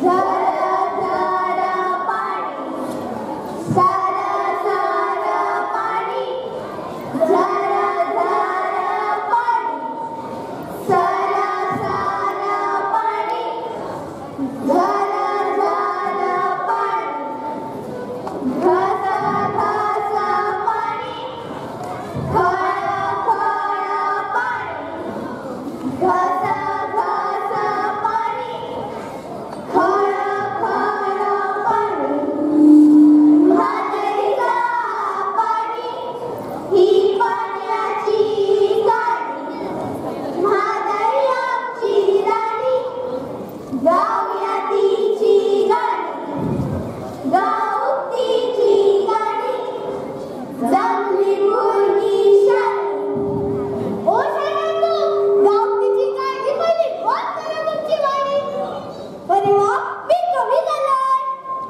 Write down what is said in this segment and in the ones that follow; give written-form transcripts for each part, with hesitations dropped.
झर झर पाणी, सर सर पाणी, झर झर पाणी, सर सर पाणी, झर झर पाणी, घस घस पाणी, खळ खळ पाणी, घस घस पाणी, खळ खळ पाणी, म्हादईचा पाणी ही पाण्याची गाणी, म्हादई आमची राणी, गाऊया तिची गाणी, गाऊ तिची गाणी, जमली मुलगी शाणी. ओ शाण्यांनो, गाऊ तिची काळजी पहिली बंद करा तुमची वाणी. अरे वा, मी कवी झालोय.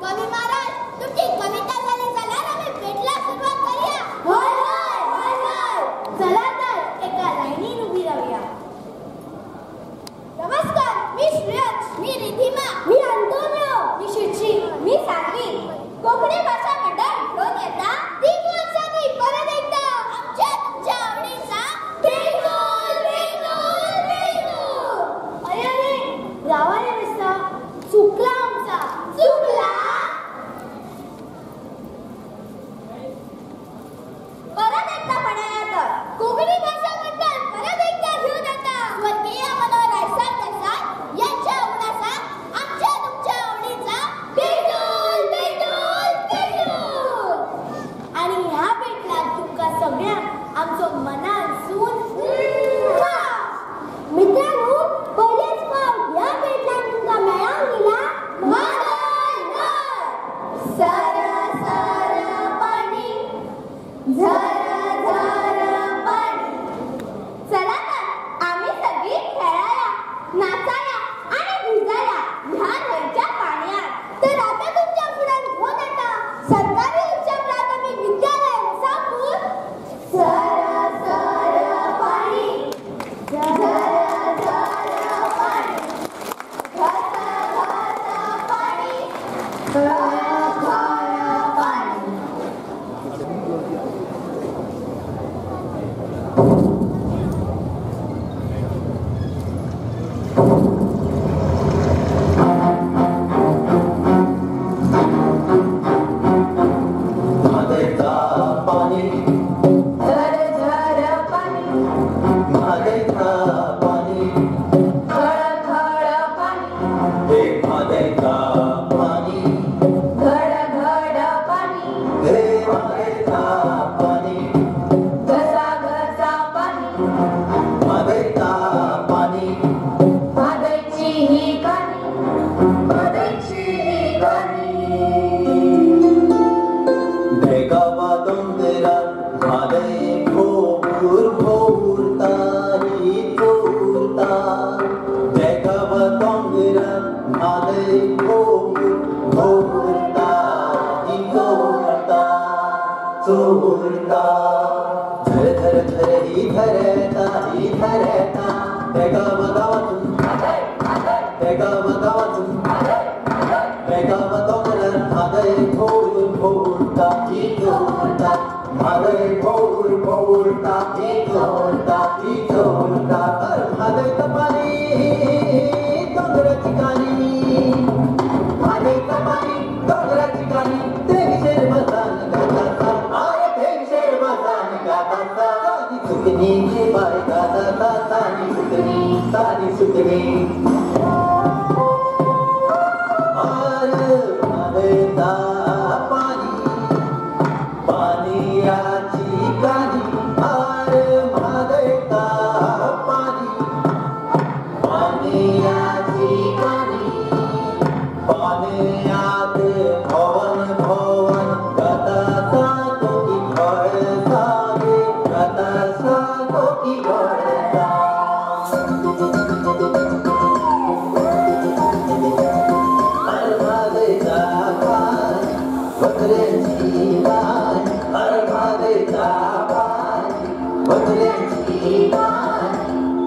कवी महाराज, तुमची कविता झाली. चला ना, आम्ही पेटला सुरुवात करूया. होय होय होय होय. चला तर एका लाईनीत उभी राहूया. नमस्कार, मी श्रेयस. मी रिधिमा. मी अंतोनियो. मी शुची. मी सानवी. कोकणी भाषा मंडळ घेऊन येता 3 वर्षांनी परत एकदा आमच्या तुमच्या आवडीचा बेलकुल बेलकुल बेलकुल. अरे अरे, रावा रे रस्ता चुकला आमचा. चुकला. परत एकदा म्हणाया तर कोकणी भाषा मंडळ परत एकदा घेऊन येता स्वर्गीय मनोहर रायसाहेब यांच्या उडासा आमच्या तुमच्या आवडीचा बेलकुल बेलकुल बेलकुल. आणि ह्या पेटलात तुमका सगळ्यांक आमचो मनानसून मित्रांनो, पयलेच फावट ह्या पेटलान तुमकां मेळोवन दिला म्हादय न्हंय. सर सर पाणी, झर झर पाणी. चला तर आम्ही सगळी खेळाया, नाचाया आणि भिजाया ह्या न्हंयच्या पाण्यात. तर आता तुमच्या फुड्यान घेऊन येता सरकारी उच्च प्राथमिक विद्यालय वसापूर. सर सर पाणी, झर झर पाणी, घस घस पाणी, खळ खळ पाणी. म्हादईचा पाणी, झर झर पाणी, म्हादईचा पाणी, खळ खळ पाणी, हे म्हादईचा पाणी, घड घड पाणी, हे म्हादईचा पाणी, घसा घसा पाणी, म्हादईचा पाणी, म्हादईची ही गाणी, म्हादईची ही गाणी. देगावा डोंगरा म्हादई भोर भोरता ही चोरता, देगावा डोंगरा म्हादई भोर भोरता ही चोरता चोरता, झर झर झर ही धरता ही धरता, देगावा गावातून देगावा गावातून देगावा डोंगरा म्हादई भोर भोरता ही चोरता, म्हादई भोर भोरता ही चोरता ही चोरता, तर म्हादईचं पाणी डोंगराची कानी, म्हादईचं पाणी डोंगराची कानी, तेवीशे बसान गाता, आरे तेवीशे बसान गाता, सानी सुकनी गे बाय गाता, सानी सुकनी सानी सुकनी. आर म्हादईचा पाणी पाण्याची गाणी, आर म्हादईचा पाणी पाण्याची गाणी, पाण्यात भवन भवन गाता साको की घर सागे, गाता साको की घर सा.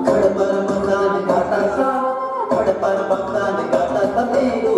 खडपर मकान गाता सा, खडपर मकान गाता सा, मेरू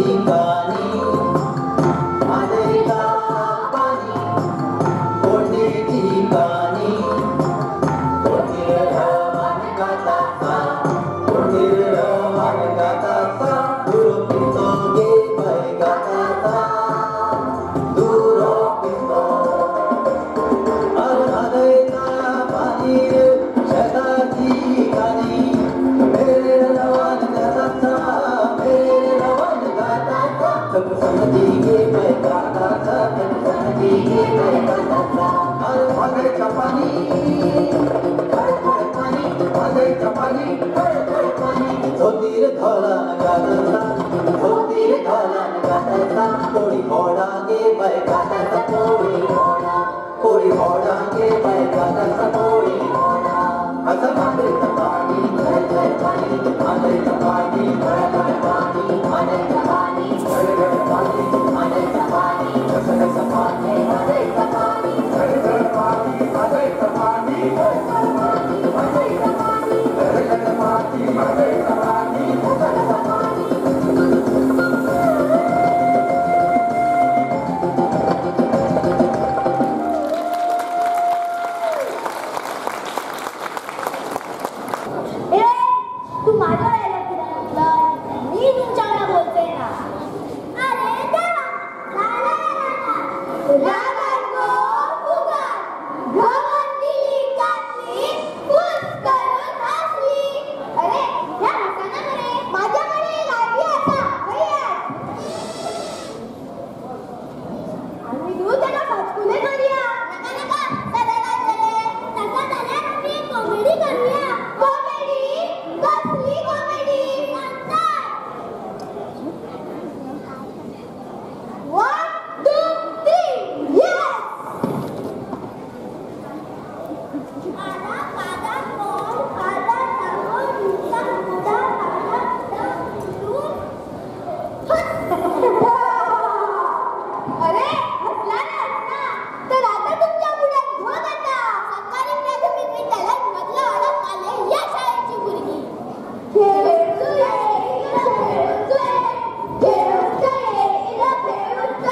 ठिकाणी मादयचा पाणी कोंडीची कानी कोंडीर रवान गाता कोंडीर रवान गाता दुरो पितो गे बाय गाता दुरो पितो अरे मादयचा पाणी शेताची कानी मेरे रवान गाता मेरे रवान गाता समजी गे बाय गाता समजी गे बाय गाता अरे मादयचा पाणी थोडे थोडे पाणी मादयचा पाणी थोडे थोडे पाणी धोतीर धोलान गाता धोतीर धोलान गाता कोळी घोडा गे बाय गाता कोळी घोडा कोळी घोडा गे बाय गाता कोळी घोडा असं मादयचा पाणी थोडे थोडे पाणी मादयचा पाणी थोडे थोडे पाणी मादयचा पाणी थोडे थोडे पाणी मादयचा पाणी कसं कसं पाणी मादयचा पाणी थोडे थोडे पाणी मादयचा पाणी थोडे थोडे पाणी मादयचा पाणी थोडे थोडे पाणी मादयचा पाणी कसं कसं पाणी. ए, तू माझ्या वेळेला किती म्हटलं, मी तुमच्याकडे बोलते ना. अरे देवा, ला ला ला ला ला बायको फुगा, गव्हात दिली कातली, फुस करून हसली. अरे ह्या हसाना मरे, माझ्याकडे एक आयडिया असा, हय. आम्ही तू त्याला फाटकुले करूया. नका नका, सदा जातले. तसा जाल्यार आमी कॉमेडी करूया. कॉमेडी? कसली कॉमेडी? सांगतात. 1 2 3 येस. आला कादा कोण कादा टाको नुसता मुदा कादा दूर. अरे हसला ना हसला. तर आता तुमच्या पुढ्यात घेऊन आता सरकारी प्राथमिक विद्यालय मधला वाडा पाले या शाळेची मुलगी. खेळूच खेळूच खेळूच खेळूच.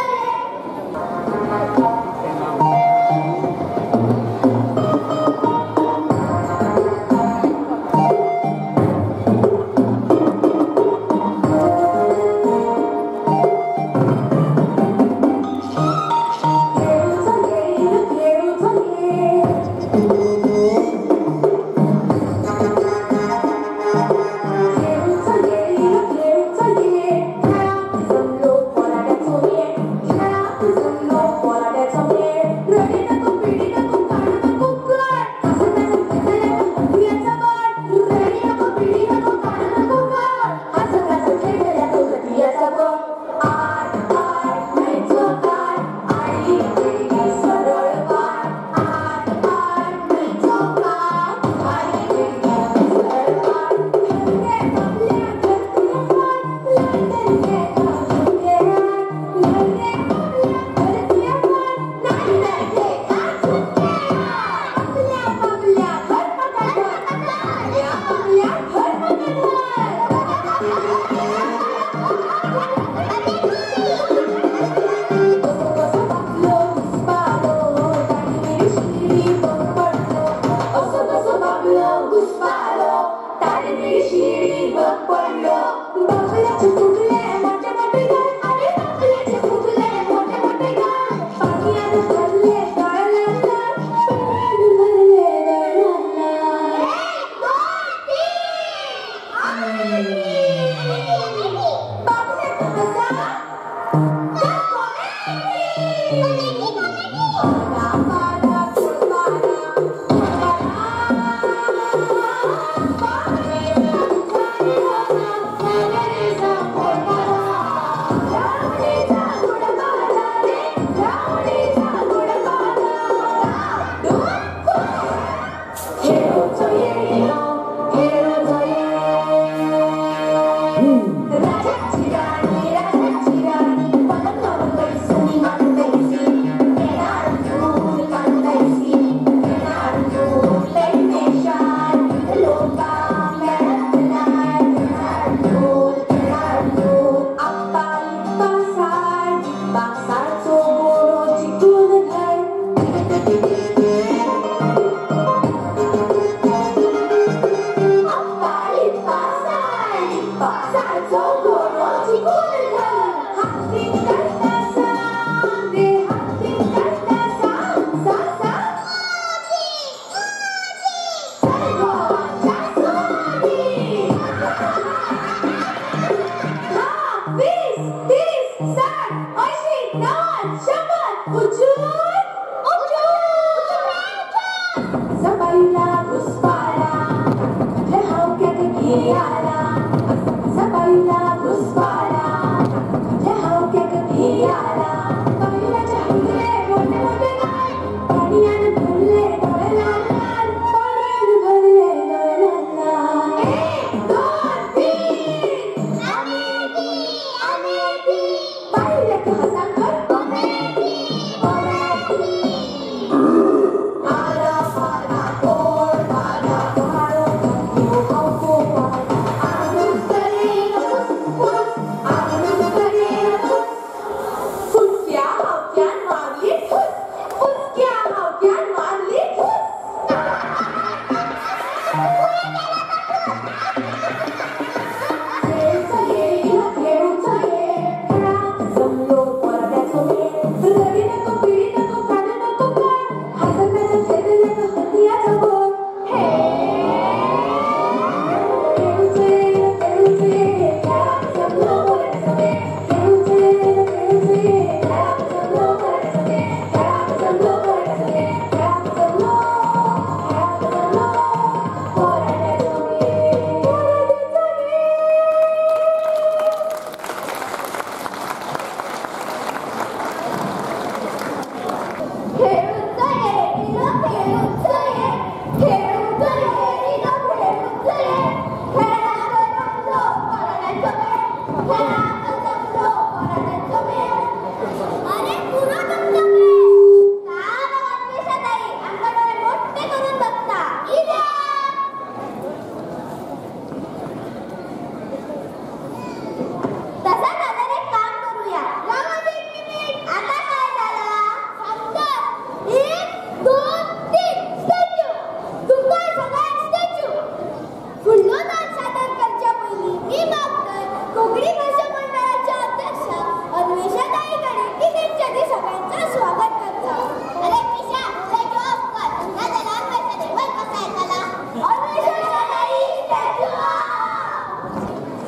Raja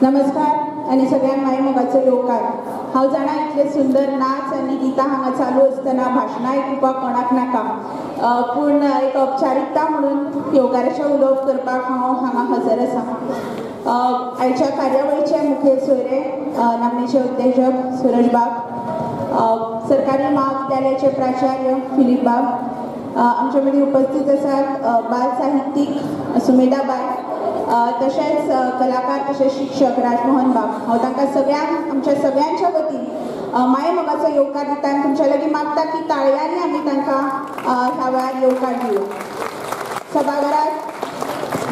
नमस्कार आनी सगळ्यांक माय मोगाचो येवकार. हांव जाणा इतले सुंदर नाच आनी गितां हांगा चालू आसतना भाशणां आयकुपाक कोणाक नाका, पूण एक औपचारिकता म्हणून येवकाराचें उलोवप करपाक हांव हांगा हजर आसा. आयच्या कार्यावळीचे मुखेल सोयरे नामनेचे उद्देजक सुरज बाब, सरकारी महाविद्यालयाचे प्राचार्य फिलीप बाब, आमचे मदीं उपस्थित आसात बाल साहित्यीक सुमेधा बाय, तशेंच कलाकार तशेंच शिक्षक राजमोहन बाब. हांव तांकां सगळ्यांक आमच्या सगळ्यांच्या वतीन माय मोगाचो येवकार दिता आनी तुमच्या लागीं मागता की ताळयांनी आमी तांकां ह्या वेळार येवकार दिवया. सभाघरांत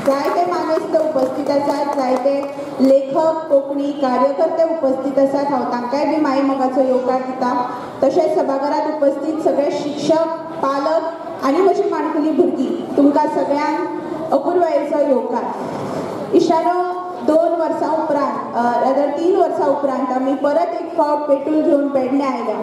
जायते मानेस्त उपस्थित आसात, जायते लेखक कोंकणी कार्यकर्ते उपस्थित आसात. हांव तांकांय बी माय मोगाचो येवकार दिता. तशेंच सभाघरांत उपस्थित सगळे शिक्षक, पालक आनी म्हजी माणकुली भुरगीं, तुमकां सगळ्यांक अपुरबायेचो येवकार. इशारो 2 वर्सां उपरांत, रादर 3 वर्सां उपरांत आमी परत एक फावट पेटूल घेवन पेडणे आयल्या.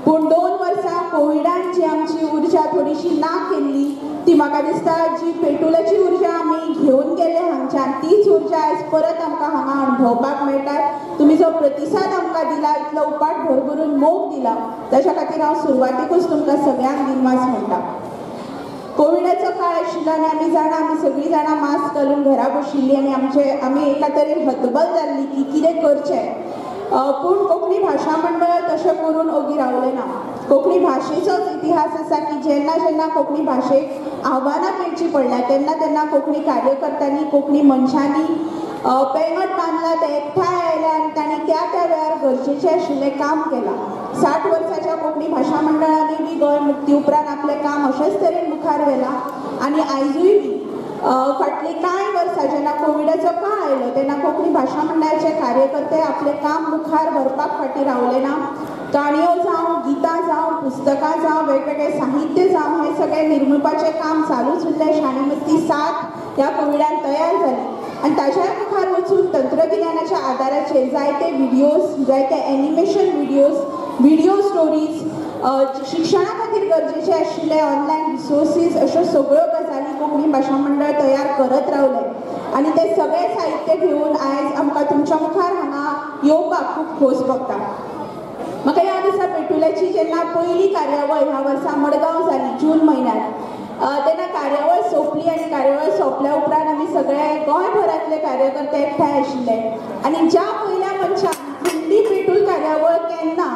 पूण 2 वर्सां कोविडान जी आमची उर्जा थोडीशी ना केल्ली ती म्हाका दिसता जी पेटुलाची उर्जा आमी घेवन गेले हांगच्यान तीच उर्जा आयज परत आमकां हांगा अणभवपाक मेळटा. तुमी जो प्रतिसाद आमकां दिला, इतलो उपाट भरभरून मोग दिला, ताच्या खातीर हांव सुरवातेकूच तुमकां सगळ्यांक दिनवास म्हणटा. कोविडाचो काळ आशिल्लो आनी आमी जाणा, आमी सगळीं जाणां मास्क घालून घरा बशिल्लीं आनी आमी एका तरेन हतबल जाल्ली की कितें करचें. पूण कोंकणी भाशा मंडळ तशें करून ओगी रावलें ना. कोंकणी भाशेचोच इतिहास आसा की जेन्ना जेन्ना कोंकणी भाशेक आव्हानां पेलचीं पडल्या तेन्ना तेन्ना कोंकणी कार्यकर्त्यांनी, कोंकणी मनशांनी पेंगट बांदला, ते एकठांय आयले आनी तांणी त्या त्या वेळार गरजेचें आशिल्लें काम केलां. 60 वर्साच्या कोंकणी भाशा मंडळांनी बी गोंय मुक्ती उपरांत आपलें काम अशेंच तरेन मुखार व्हेलां आनी आयजूय बी फाटलीं कांय वर्सां जेन्ना कोविडाचो काळ आयलो तेन्ना कोंकणी भाशा मंडळाचे कार्यकर्ते आपलें काम मुखार व्हरपाक फाटीं रावले ना. काणयो जावं, गितां जावं, पुस्तकां जावं, वेगवेगळे साहित्य जावं, हें सगळें निर्मुपाचें काम चालूच उरलें. शाणी मस्ती 7 ह्या कोविडान तयार जाली आनी ताज्या मुखार वचून तंत्रगिन्यानाच्या आदाराचेर जायते विडियोज, जायते एनिमेशन विडियोज, विडियो स्टोरीज, शिक्षणा खातीर गरजेचे आशिल्ले ऑनलायन रिसोर्सीस, अश्यो सगळ्यो गजाली कोंकणी भाशा मंडळ तयार करत रावलें आनी तें सगळें साहित्य घेवन आयज आमकां तुमच्या मुखार हांगा येवपाक खूब खोस भोगता. म्हाका याद आसा पेटुलाची जेन्ना पयली कार्यावळ ह्या वर्सा मडगांव जाली जून म्हयन्यांत, तेन्ना कार्यावळ सोंपली आनी कार्यावळ सोंपल्या उपरांत आमी सगळे गोंयभरांतले कार्यकर्ते एकठांय आशिल्ले आनी ज्या पयल्या मनशान फुडली पेटूल कार्यावळ केन्ना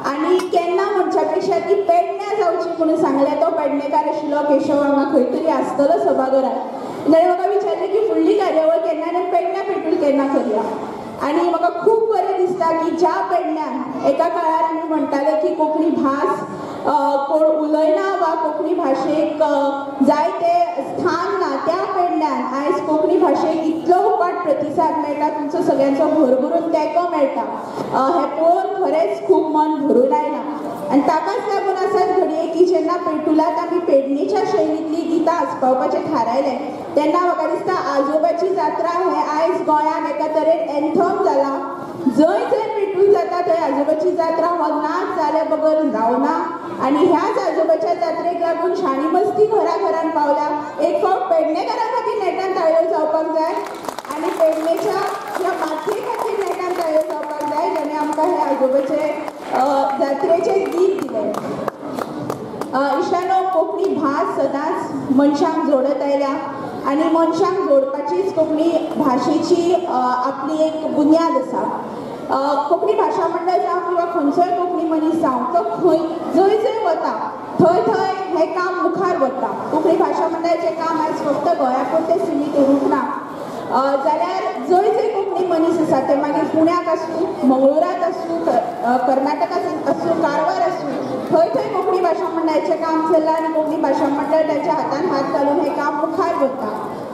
आनी केन्ना म्हणच्या पेक्षा ती पेडण्या जावची म्हणून सांगलें तो पेडणेकार आशिल्लो केशव हांगा खंय तरी आसतलो सभाघरांत. ताणें म्हाका विचारलें की फुडली कार्यावळ केन्ना आनी पेडण्या पेटूल केन्ना करया. आनी म्हाका खूब बरें दिसता की ज्या पेडण्यान एका काळार आमी म्हणटाले की कोंकणी भास कोण उलयना वा कोंकणी भाशेक जाय तें स्थान ना, त्या पेडण्यान आयज कोंकणी भाशेक इतलो उपाट प्रतिसाद मेळटा, तुमचो सगळ्यांचो भरभरून तेंको मेळटा, हें पळोवन खरेंच खूब मन भरून आयलां. आनी ताकाच लागून आसात घडये की जेन्ना पेटुलांत आमी पेडणेच्या शैलींतलीं गितां आसपावपाचें थारायलें तेन्ना म्हाका दिसता आजोबाची जात्रा हें आयज गोंयांत एका तरेन एन्थम जालां. जंय जंय पेटूल जाता थंय आजोबाची जात्रा हो नाच जाल्या बगर जावना आनी ह्याच आजोबाच्या जात्रेक लागून शाणी मस्ती घरा घरान पावल्या. एक फावट पेडणेकारां खातीर नेटान ताळयो जावपाक जाय आनी पेडणेच्या ह्या मातये खातीर नेटान ताळयो जावपाक जाय जेणे आमकां हे आजोबाचे जात्रेचें गीत दिलें. इश्टानो, कोंकणी भास सदांच मनशांक जोडत आयल्या आनी मनशांक जोडपाचीच कोंकणी भाशेची आपली एक बुन्याद आसा. कोंकणी भाशा मंडळ जावं किंवा खंयचोय कोंकणी मनीस जावं, तो खंय जंय जंय वता थंय थंय हें काम मुखार वता. कोंकणी भाशा मंडळाचें काम आयज फक्त गोंया पुरतें सिमीत उरूंक ना, जाल्यार जंय जंय कोंकणी मनीस आसा ते मागीर पुण्याक आसूं, मंगळुरांत आसूं, कर्नाटकांत आसूं, कारवार आसूं, थंय थंय कोंकणी भाशा मंडळाचें काम चल्लां आनी कोंकणी भाशा मंडळ तांच्या हातान हात घालून हें काम मुखार व्हरता.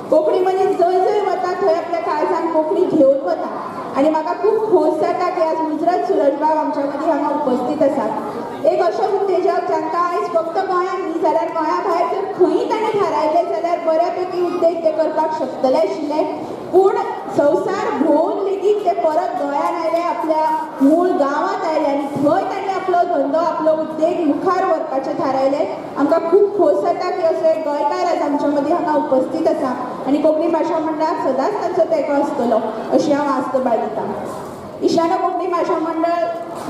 कोंकणी मनीस जंय जंय वता थंय आपल्या काळजान कोंकणी घेवन वता आनी म्हाका खूब खोस जाता की आज मुजरत सुरजबाब आमच्या मदीं हांगा उपस्थित आसात. एक अशो उद्देजक जांकां आयज फक्त गोंयांत न्ही जाल्यार गोंया भायर जर खंयी ताणें थारायलें जाल्यार बऱ्या पैकी उद्देग ते करपाक शकतले आशिल्ले, पूण संवसार भोंवन लेगीत ते परत गोंयांत आयले, आपल्या मूळ गांवांत आयले आनी थंय ताणें आपलो धंदो, आपलो उद्देग मुखार व्हरपाचें थारायलें. आमकां खूब खोस जाता की असो एक गोंयकार आयज आमच्या मदीं हांगा उपस्थित आसा. आनी कोंकणी भाशा मंडळाक सदांच तांचो तेंको आसतलो अशी हांव आस्त बाळगितां. इशाना कोंकणी भाशा मंडळ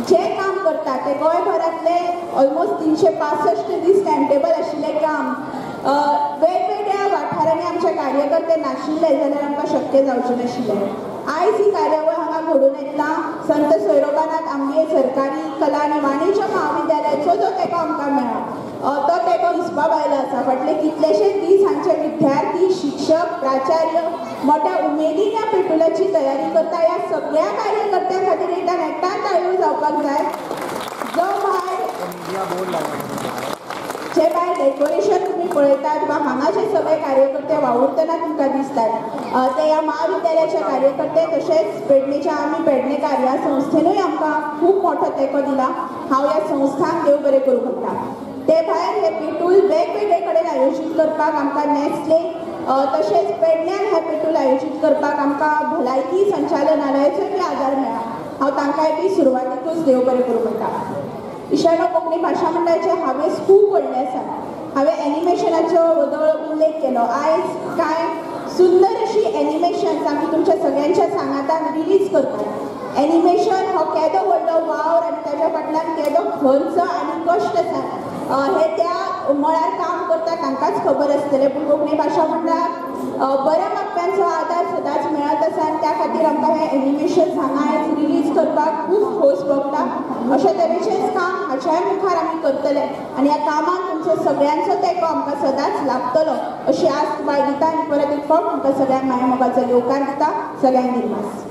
जें काम करता तें गोंयभरांतले ऑलमोस्ट 365 दीस टायमटेबल आशिल्लें काम वेगवेगळ्या वाठारांनी आमचे कार्यकर्ते नाशिल्ले जाल्यार आमकां शक्य जावचें नाशिल्लें. आयज ही कार्यावळ हांगा घडून येतला संत सोयरोबानाथ आमगे सरकारी कला आनी वाणिज्य महाविद्यालयाचो जो तेंको आमकां मेळ्ळा तो तेंको हिसपा भायलो आसा. फाटले कितलेशे दीस हांचे विद्यार्थी, शिक्षक, प्राचार्य मोठ्या उमेदीन ह्या पेटुलाची तयारी करता. ह्या सगळ्या कार्यकर्त्यां खातीर एकदां नेटान ताळयो जावपाक जाय. जो भायर जे भायर डेकोरेशन तुमी पळयतात वा हांगा जे सगळे कार्यकर्ते वावुरतना तुमकां दिसतात ते ह्या महाविद्यालयाचे कार्यकर्ते, तशेंच पेडणेच्या आमी पेडणेकार ह्या संस्थेनूय आमकां खूब मोठो तेंको दिला. हांव ह्या संस्थांक देव बरें करूं म्हणटा. ते भायर हे पेटूल वेगवेगळे कडेन आयोजीत करपाक आमकां नॅस्ले, तशेंच पेडण्यान हें पेटूल आयोजीत करपाक आमकां भलायकी संचालनालयाचोय बी आदार मेळ्ळा. हांव तांकांय बी सुरवातीकूच देव बरें करूं म्हणटा. इशानो कोंकणी भाशा मंडळाचे हावेस खूब व्हडले आसात. हांवें एनिमेशनाचो वदळ उल्लेख केलो. आयज कांय सुंदर अशी एनिमेशन्स आमी तुमच्या सगळ्यांच्या सांगातान रिलीज करतात. एनिमेशन हो केदो व्हडलो वावर आनी ताच्या फाटल्यान केदो खर्च आनी कश्ट आसा हे त्या मळार काम करता तांकांच खबर आसतलें. पूण कोंकणी भाशा मंडळाक बऱ्या मागप्यांचो आदार सदांच मेळत आसा आनी त्या खातीर आमकां हें एनिमेशन हांगा आयज रिलीज करपाक खूब खोस भोगता. अशे तरेचेंच काम हाच्याय मुखार आमी करतले आनी ह्या कामाक तुमचो सगळ्यांचो तेंको आमकां सदांच लागतलो अशी आस्त बाळगिता आनी परत एक फावट तुमकां सगळ्यांक माया मोगाचो येवकार दिता. सगळ्यांक दिनवास.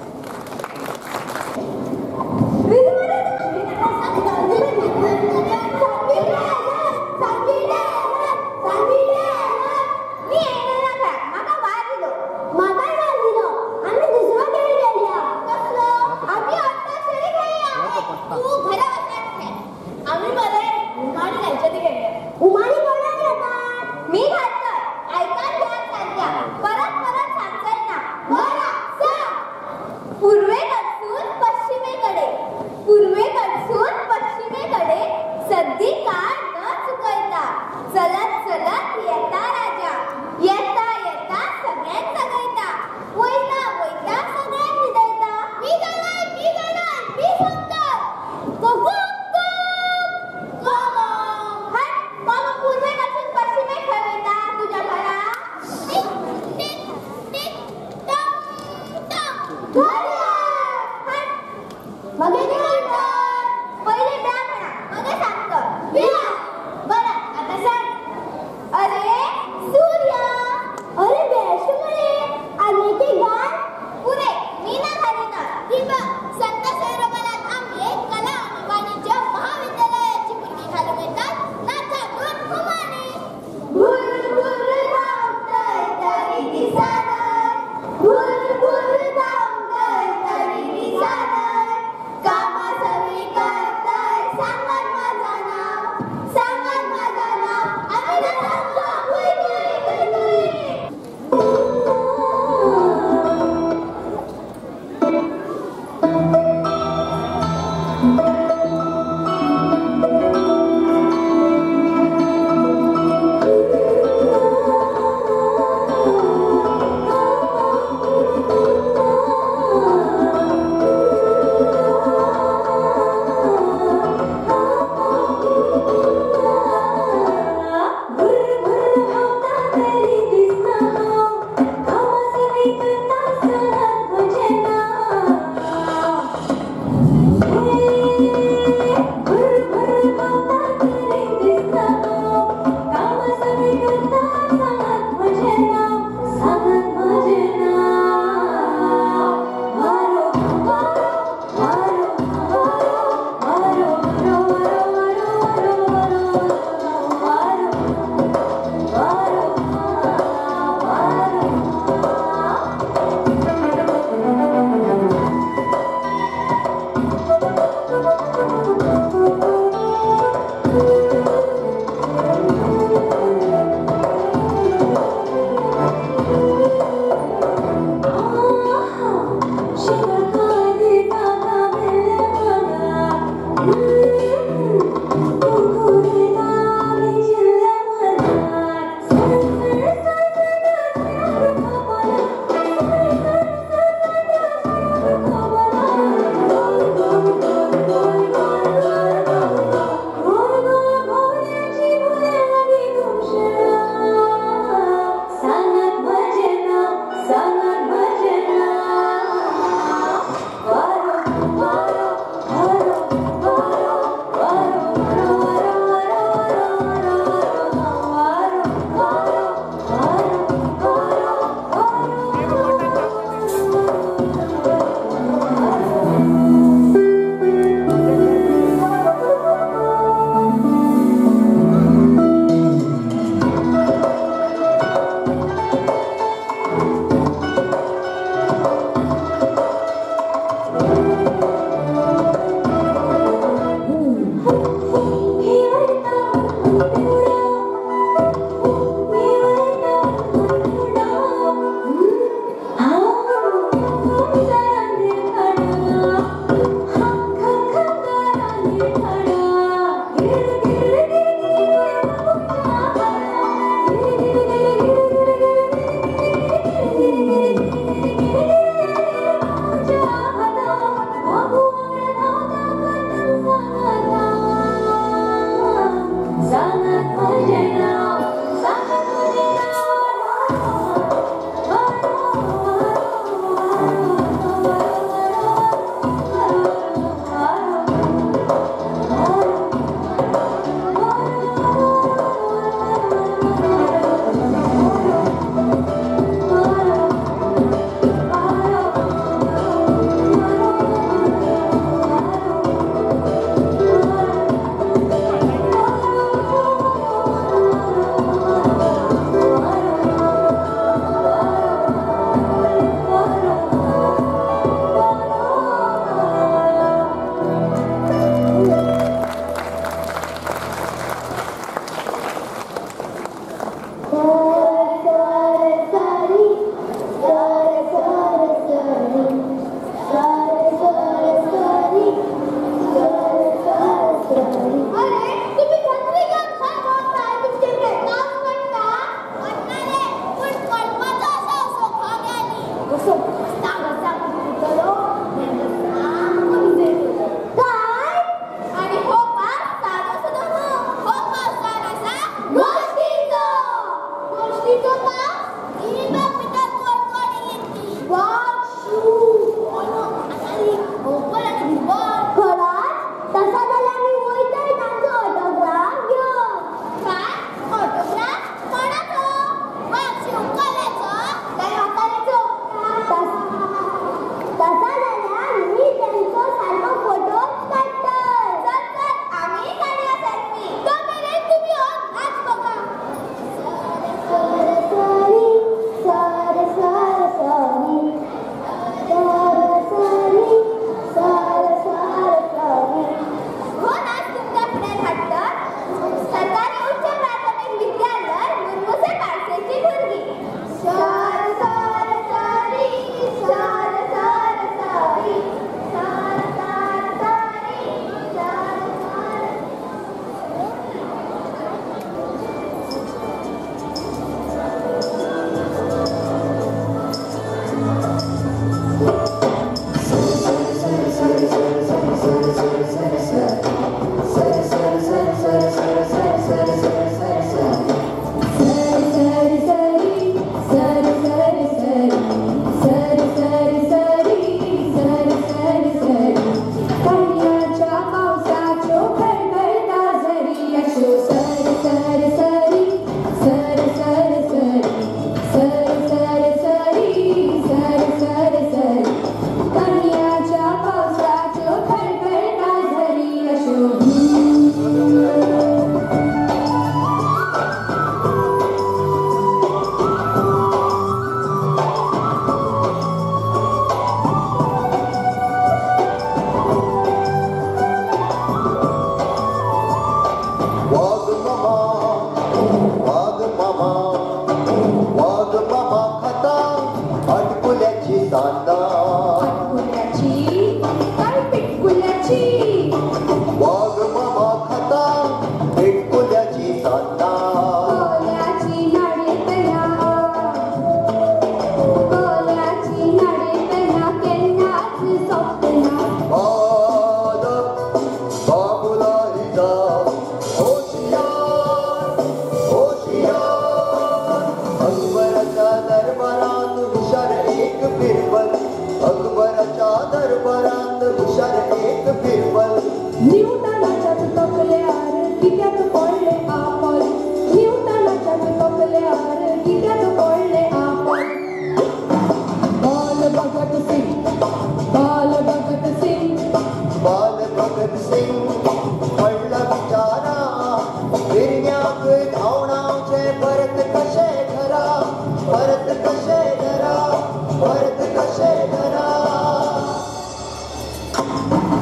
वाग मामा खाता भेटकुल्याची सान्नां. कोल्याची नाडेपणा, कोल्याची नाडेपणा केन्नाच सोंपना. बाल बाबुला हिजा होशियार होशियार. अकबराच्या दरबारात हुशार एक बिरबल. अकबराच्या दरबारात हुशार एक बिरबल. न्यूटनाच्याच तकल्यार कित्याक पडलें आपल? न्यूटनाच्याच तकल्यार कित्याक पडलें आपल? बाल भगत सिंग, बाल भगत सिंग. बाल भगत सिंग पडला विचारा, गिरण्याक धांवणावचें परत कशें घरा, परत कशें घरा, परत कशें घरा.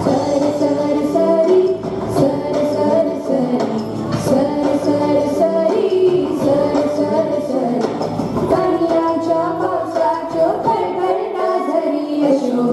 Sir sir sorry, sir sir sorry, sir sir sorry, sir sir sorry. तांदळाच्या पावसाच्यो खळखळटा झरी अश्यो.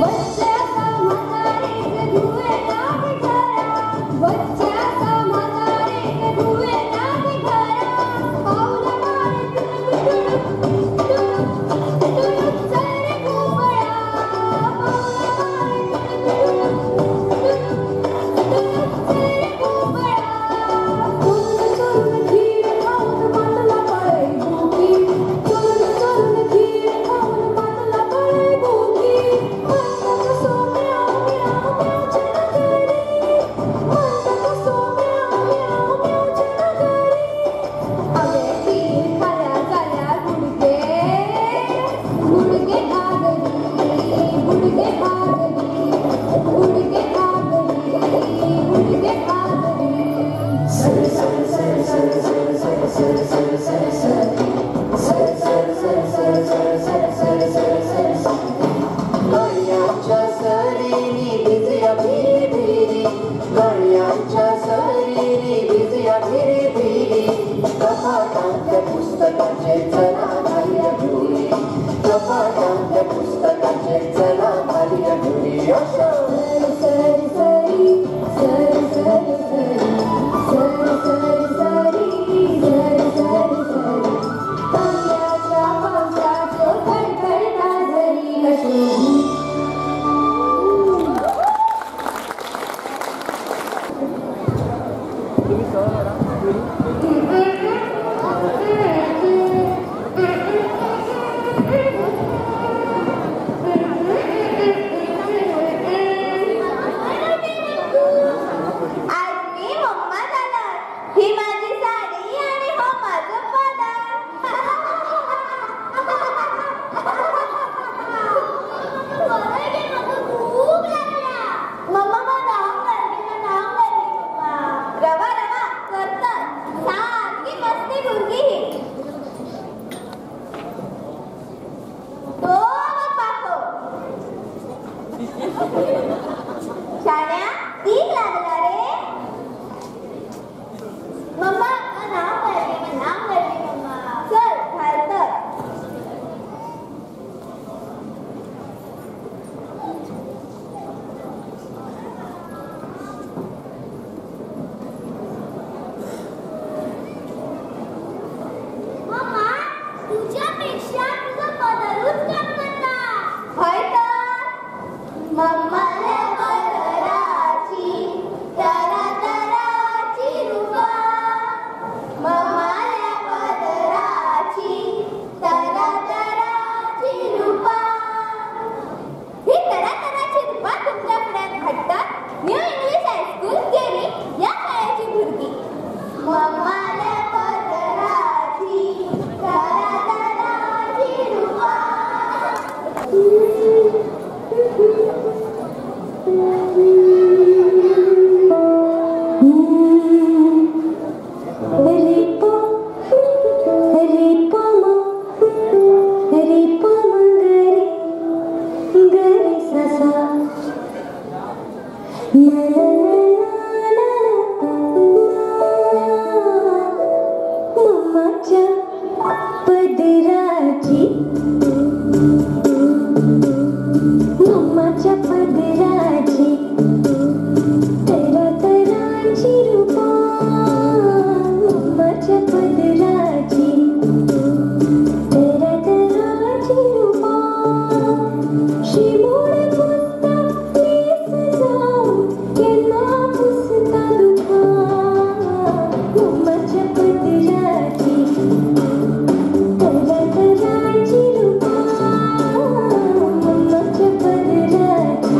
बच्चा म्हातारेक धुवे नाक घरा, बच्चा म्हातारेक धुवे नाक घरा. पावलां मार टुणुक टुणुक टुणुक टुणुक चल रे घुंवळा. पावलां मार टुणुक टुणुक टुणुक टुणुक चल रे घुंवळा. चोरून चोरून खीर खाऊन मातला पळे भुकी. चोरून चोरून खीर खाऊन मातला पळे भुकी. म्हणटा कसो म्याव म्याव म्यावचे नगरी. म्हणटा कसो म्याव म्याव म्यावचे नगरी. अगे खीर खाल्या जाल्यार गुडगे गुडगे घागरी, गुडगे घागरी, गुडगे घागरी, गुडगे घागरी. Sir sir sir sir sir sir sir sir sir sir sir sir sir sir sir sir sir sir sir sir. गाडयांच्या सरींनी भिजया भिरी भिरी. गाडयांच्या सरींनी भिजया भिरी भिरी. कपाटांतल्या पुस्तकांचेर चला घालया धुळी. कपाटांतल्या पुस्तकांचेर चला घालया धुळी. अशो sir sir sorry, sir sir sorry, sir sir sorry, sir sir sorry. तांदळाच्या पावसाच्यो खळखळटा झरी अश्यो. आज मी मम्मा झाला. ही माझी साडी आणि हो माझं पदर. भूक लागल्या. मम्मा मला नाव करते, नाव करते मम्मा. रवा रवा करतात. सारखी मस्ती गुरगी ही. तो बघ पाखो. शाण्या तीक लागला रे. मम्मा नाव करते, नाव करते मम्मा. चल घालतर. मम्मा तुझ्यापेक्षा तुझं पदरूच काम करता. हय तर. मम्मा. सा सा ला ला ला ला ला। मम्माच्या पदराची, मम्माच्या पदराची तरा तरांची रूपा, मम्माच्या पदराची तरा तरांची रूपा। शिमोड पुसता केस जाऊन केन्ना पुसता दुखां, मम्माच्या पदराची तरा तरांची रूपा, मम्माच्या पदराची।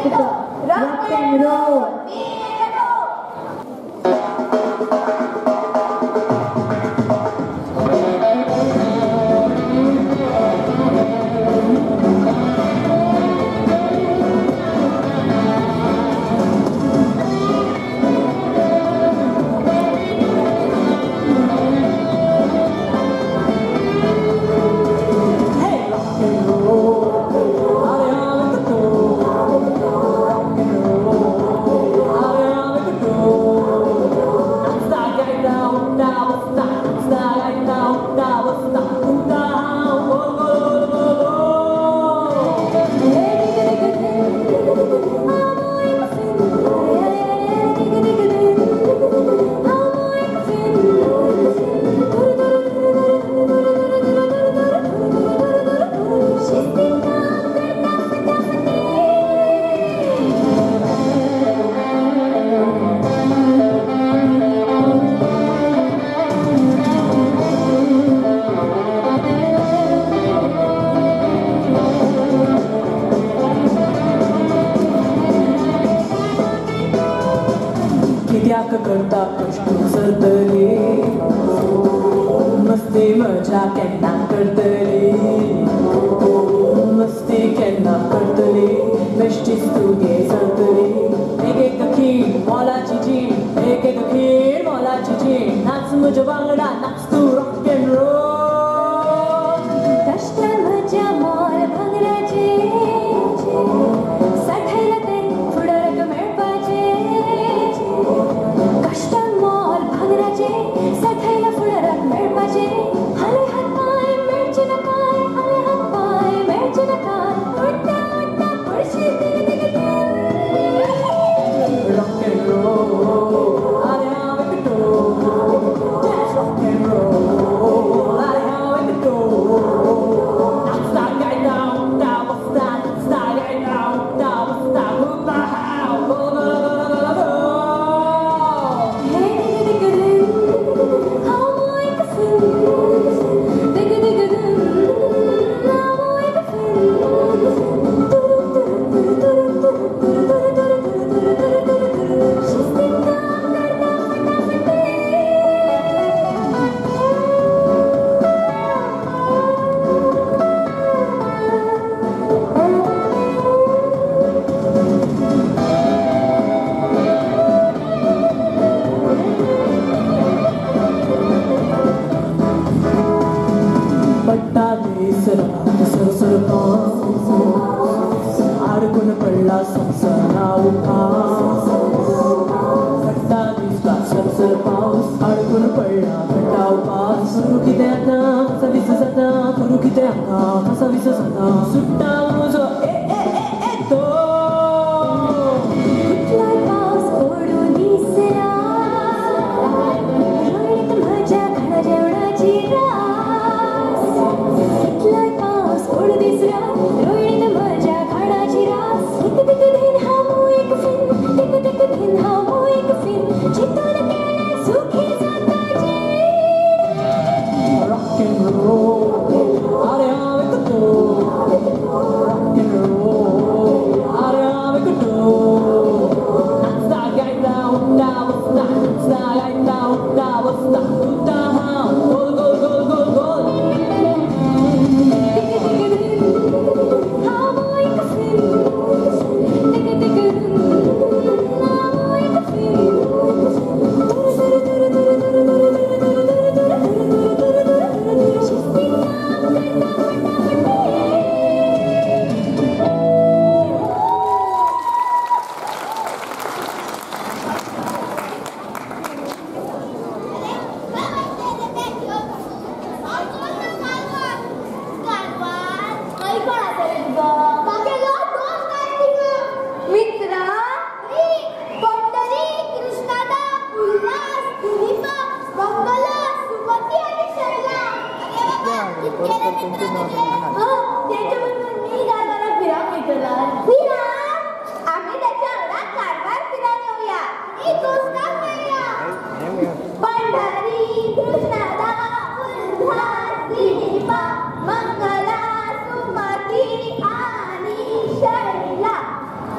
Roll, rock and roll, rock and roll. मस्ती मजा केन्ना करतली मस्ती केन्ना करतली बेश्टीच तुगे चलतली एक एक खीण मोलाची जीण एक एक खीण मोलाची जीण नाच म्हज्या वांगडा नाच तूं रॉक एंड रोल कश्टान म्हज्या मोल भांगराचें साठयलां तें फुडाराक मेळपाचें कश्टान मोल भांगराचें साठयलां फुडाराक मेळपाचें हाले हात पांय मेळचे ना काय हाले हात पांय मेळचे ना काय उडटा उडटा पडशील तिगे तिगे Rock and roll, I have it to do. That's rock and roll, I have it to do. That's the guy now, that was that, that's the guy now, that was that, who the hell, go, go, go, go, go, go. हे तिगे तिगे दिन हांव एक फिन तिगे तिगे दिन हांव एक फिन तुरु तुरु तुरु तुरु तुरु तुरु तुरु तुरु तुरु तुरु तुरु शिस्तीन काम करता फटाफटे. पट्टा दीस रात सरसर पावस आडकून पडला संवसारा उपास पट्टा दीस रात सरसर पावस आडकून पडला पट्टा उपास करूं कितें आतां कसा विस जाता करूं कितें आतां कसा विस जाता सुट्टा म्हजो ए ए ए ए तो कुठलाय पावस पडूं दीस रात रोयणीत म्हज्या खाणा जेवणाची रास कितलोय पावस पडूं दीस रात रोयणीत म्हज्या खाणाची रास तिक तिक धीन हांव एक फिन तिक तिक धीन हांव एक फिन चिंतून केल्यार सुखी जाता जीण. Rock and roll, अरे हांव एक तो Rock and roll, अरे हांव एक तो नाचता गायता उठता बसता नाचता गायता उठता बसता उठता हांव गोल गोल गोल गोल गोल तिक तिक धीन हांव एक फिन तिक तिक धीन हांव एक फिन तुरु तुरु तुरु तुरु तुरु तुरु तुरु तुरु तुरु तुरु तुरु तुरु तुरु शिस्तीन काम करता फटाफटे. आम्ही त्याच्या वांगडा कारवार फिरायला येऊया आणि दोस्ताक मेळया. पंढरी कृष्णादा उल्हास दिलीपा मंगला सुमती आणि शैला.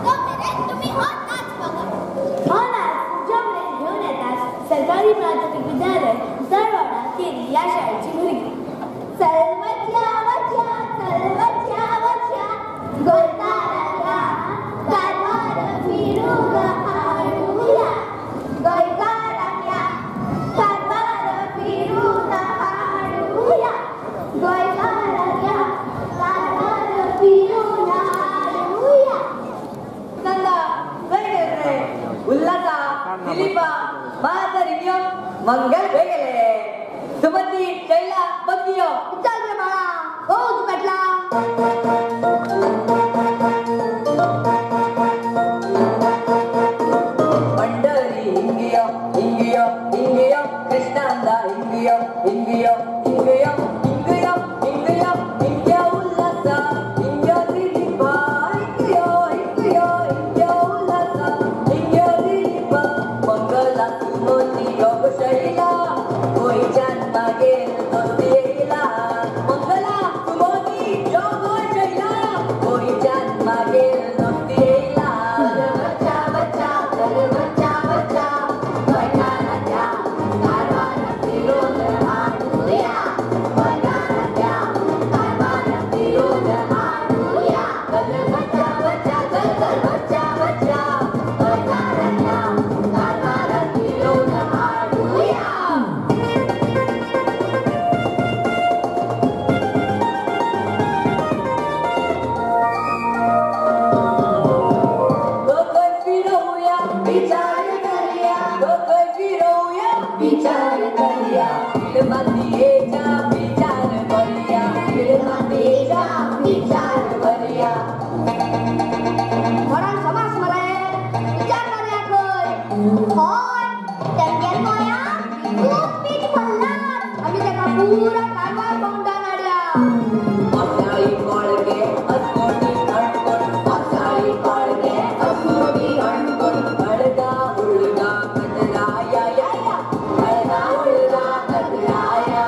तोपर्यंत तुम्ही हो नाच बघा. हो नाच तुमच्यापर्यंत घेऊन येतात सरकारी प्राथमिक विद्यालय दरवाडा केरी या शाळेची मुलगी. चल वच्या वच्या चल वच्या वच्या गोंयकारांया कारवार फिरूंक हाडुया गोंयकारांया कारवार फिरूंक हाडुया गोंयकारांया कारवार फिरूंक हाडुया. नंदा वेगळे उल्हासा दिलीपा माझा रिमियो मंगल वेगळे सुमती शैला बघियो चल रे बाळा हो तू पेटला. पंढरी हिंगियो हिंगियो हिंगियो कृष्णांदा हिंगियो हिंगियो हिंगियो हिंगियो हिंगियो हिंग्या उल्हासा हिंग्या दिलीपा हिंगियो हिंगियो हिंग्या उल्हासा हिंग्या दिलीपा मंगला सुमती योग शैला गोंयच्यान मागेर दोस्ती येयला मंगला सुमती योग शैला गोंयच्यान मागेर दोस्ती येयला. बच्चा बच्चा चल बच्चा बच्चा गोंयकाराच्या कारवार फिरून हाडुया. खेळ विचार बरिया खेळ विचार बरिया घरान समाज मरे विचार करूया खंय हय तेंगेल गोंया खूब पीठ भरलात आमी तेका पुरा कारवार भोंवडान हाडया. पावसाळी कोळगे अस्कोटी हणकोण पावसाळी कोळगे अस्कोटी हणकोण हळदा उळदा कदराया या या हळदा उळदा कदराया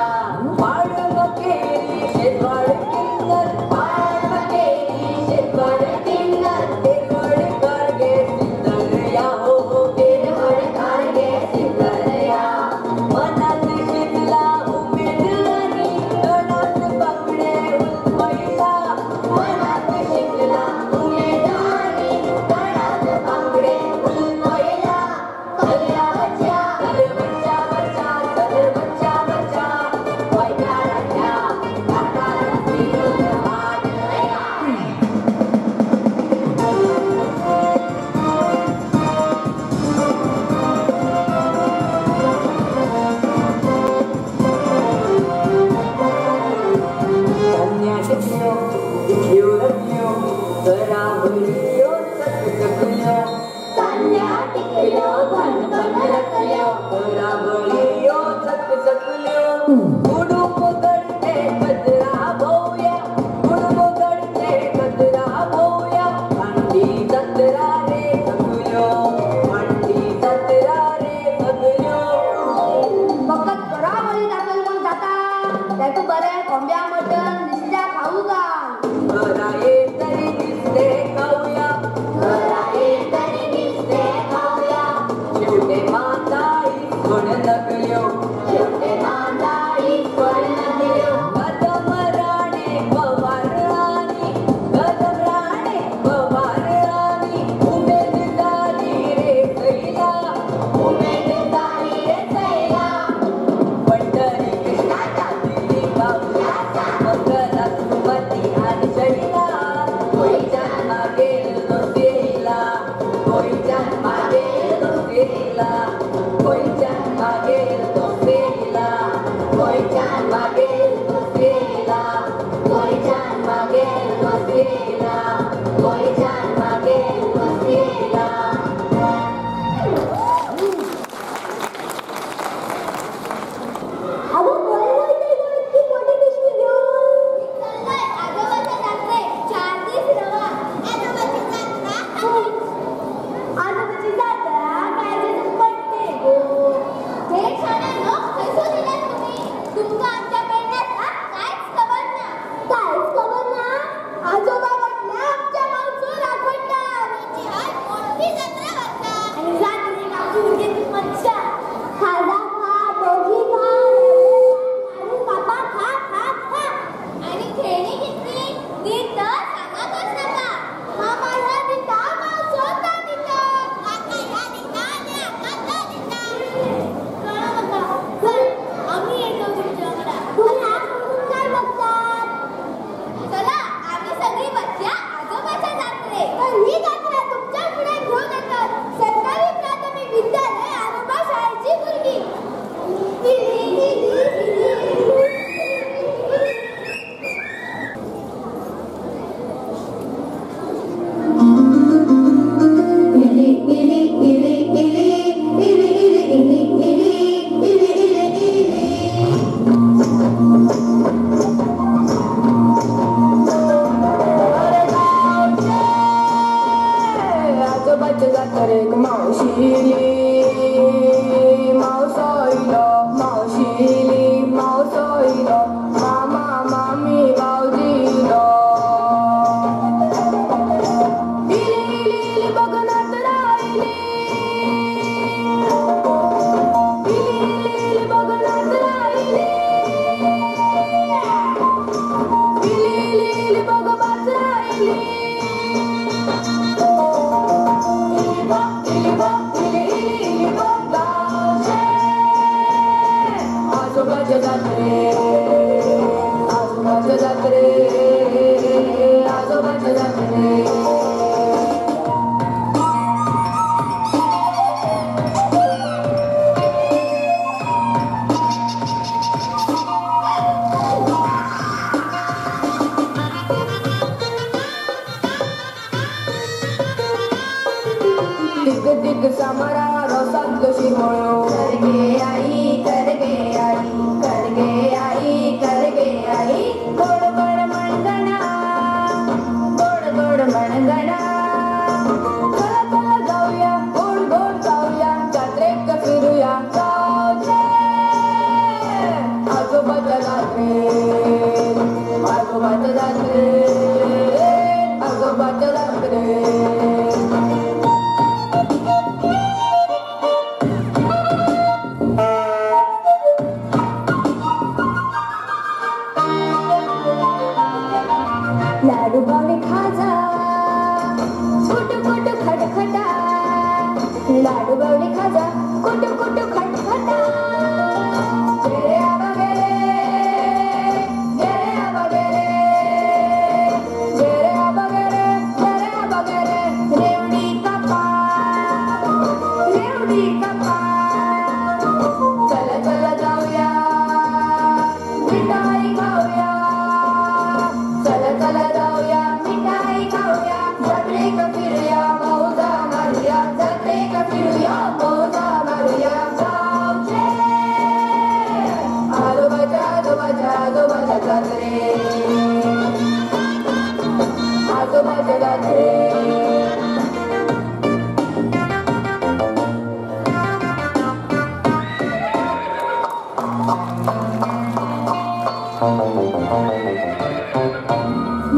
पाळमकेरी शेतवाड किन्नर पाळमकेरी शेतवाड किन्नर देवड कारगे सिद्धरया हो हो देवड कारगे सिद्धरया मनात शिकला उमेद आणि तणात बांगडे उलवैला मनात शिकला उमेद आणि तणात बांगडे उलवैला कल्या बच्चा चल बच्चा बच्चा चल बच्चा बच्चा वैद्याच्या काकाला फिरून वाटया. कन्या टिकल्यो इतल्यो रकल्यो करावळियो चकचकल्यो कन्या टिकल्यो भणभण रकल्यो करावळियो चकचकल्यो कुडूप गडते कचरा भोवया कुडूप गडते कचरा भोवया भांडी जत्रा रे सगल्यो भांडी जत्रा रे सगल्यो. फकत करावळी दाखल म्हूण जाता तेका बरें कोंब्या मटण नुस्त्या खाऊ घाल. घरा तरी दिसते खाऊया घरा तरी नुस्तें खावया शेवटे माता इसवण नगल्यो शेवटे माता इसवण नगल्यो. कदम राणे पवार राणी कदम राणे पवार राणी उमेद झाली रे सैला उमेद झाली रे सैला. पंढरी कृष्णाच्या दिली बाबूया मंगला सुमती आणि शैला कोईच्या मागेल दोसेला कोईच्या मागेल दोसेला कोईच्या मागेल दोसेला कोईच्या मागेल दोसेला कोईच्या मागेल दोसेला कोईच्या मागेल दोसेला. अगं खंय वयतय गो इतकी मोठी पिशवी घेवन? चललंय आजोबाच्या जात्रेक 4 दीस रवा आजोबाची जात्रा. आजोबाची जात्रा काळजेच पडटे गो. थेट शाण्यांनो खंयसून येयल्यात तुमी? तुमकां आमच्या पेडण्यात कांयच खबर ना. कांयच खबर ना? आजोबा म्हटल्यार आमच्या गांवचो राखणदार. इतिहास मोठी जात्रा भरता आनी जात्रेक आमची भुरग्यांची मज्जा. खाजा खा, भजी खा, लाडू कापा खा खा खा. आनी खेळणी कितली ती तर सांगाकच नाका. मामा ह्या दिता मावसो ता दिता काका ह्या दिता आनी हाका ता दिता. कळ्ळें म्हाका. चल आमी येता तुमच्या वांगडा. तुमी हात करून काय बघतात? चला आमी सगळी वचया आजोबाच्या जात्रेक. तर ही जात्रा तुमच्या फुडें घेवन येतात सरकारी प्राथमीक विद्यालय आरोबा शाळेची भुरगीं. इली इली इली. इली इली इली इली इली इली इली इली इली इली इली. आजोबाच्या जात्रेक मावशिली मावसो इलो मावशिली मावसो इलो मामा मामी भावजी इलो इली इली इली बगनात रायली इली इली इली बगनात रायली इली इली इली बगबात रायली. इली बा इली बा इली इली इली बा गावचे आजोबाच्या जात्रे आजोबाच्या जात्रे आजोबाच्या जात्रे. इली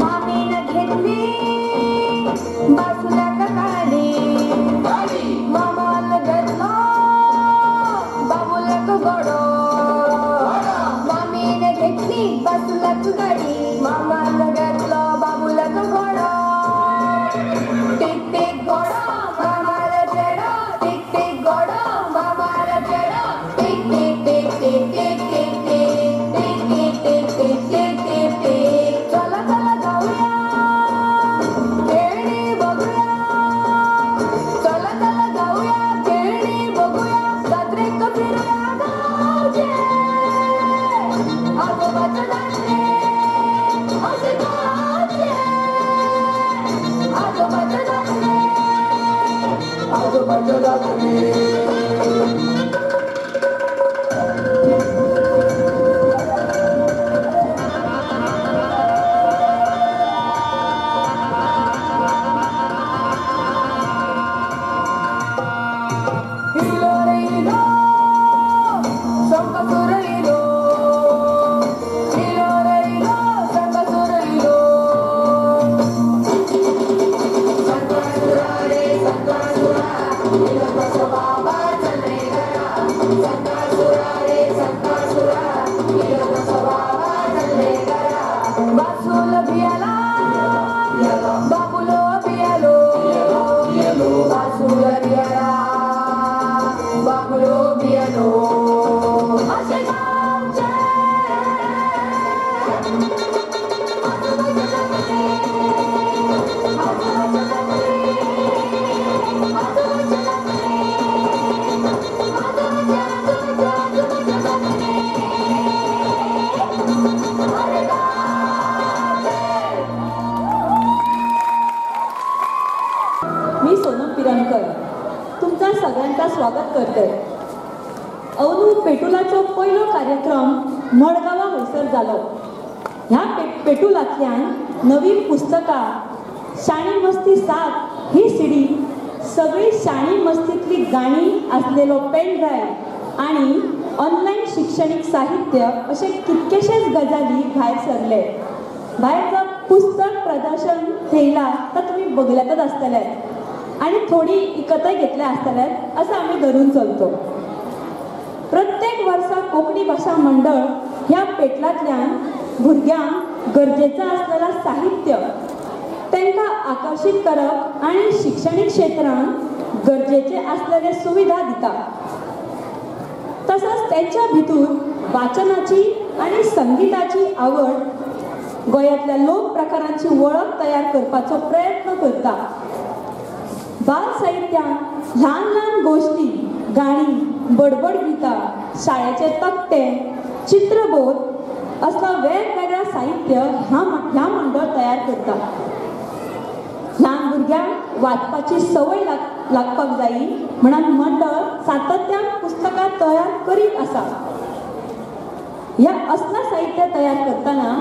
मामीनं घेतली बासुला काडी, मामान घेतला बाबूला गोडो. मामीनं घेतली बासुला गाडी, मामान घेतला बाबूला गोडो. टिक टिक घोडा मामाला चेडो, टिक टिक घोडा मामाला चेडो. टिक टिक टिक टिक टिक टिक टिक टिक टिक टिक टिक टिक टिक. चला चला जाऊया खेळणी बघूया, चला चला जाऊया खेळणी बघूया, जत्रेक फिरूया गावचे आजोबाच्या जात्रे असे गावचे आजोबाच्या जात्रे आजोबाच्या जात्रे. इलो रे इलो शंकासुर इलो, इलो रे इलो शंकासुर इलो. संकासुरा रे संकासुरा, इलो कसो बाबा चल रे घरा. संकासुरा रे संकासुरा, इलो कसो बाबा चल रे घरा. बासूल भियाला बाबुलो भियालो, बासूल भियाला बाबुलो भियालो. असे गावचे आजोबाच्या जात्रे, आजोबाच्या जात्रे, आजोबाच्या जात्रे, आजोबाच्या आजोबाच्या आजोबाच्या जात्रे. अरे गावचे. मी सोनम पिराणकर तुमचा सगळ्यांचा स्वागत करते. अवनू पेटुलाचो पयलो कार्यक्रम मडगांवा हयसर जालो. ह्या पेटुलांतल्यान नवी पुस्तकां, शाणी मस्ती 7 ही सीडी, सगळी शाणी मस्तीतली गाणी आसलेलो पेन ड्रायव्ह आनी ऑनलायन शिक्षणीक साहित्य अशे कितकेशेच गजाली भायर सरले. भायर जर पुस्तक प्रदर्शन थेयला तर तुमी बगल्यातच आसतले आनी थोडी इकतय घेतल्या आसतले असं आमी धरून चलतो. प्रत्येक वर्सा कोंकणी भाशा मंडळ ह्या पेटलांतल्यान भुरग्यांक गरजेचो आसलेला साहित्य तांकां आकर्शीत करप आनी शिक्षणीक क्षेत्रांत गरजेचे आसलेले सुविधा दिता. तसंच त्यांच्या भितूर वाचनाची आनी संगीताची आवड, गोंयांतल्या लोक प्रकारांची वळख तयार करपाचो प्रयत्न करता. बाल साहित्यांत ल्हान ल्हान गोश्टी, गाणी, बडबड गितां, शाळेचे तकटे, चित्रबोध असला वेगवेगळा साहित्य ह्या मंडळ तयार करता. ल्हान भुरग्यांक वाचपाची संवय लागपाक जायी म्हणून मंडळ सातत्यान पुस्तकां तयार करीत आसा. ह्या असला साहित्य तयार करतना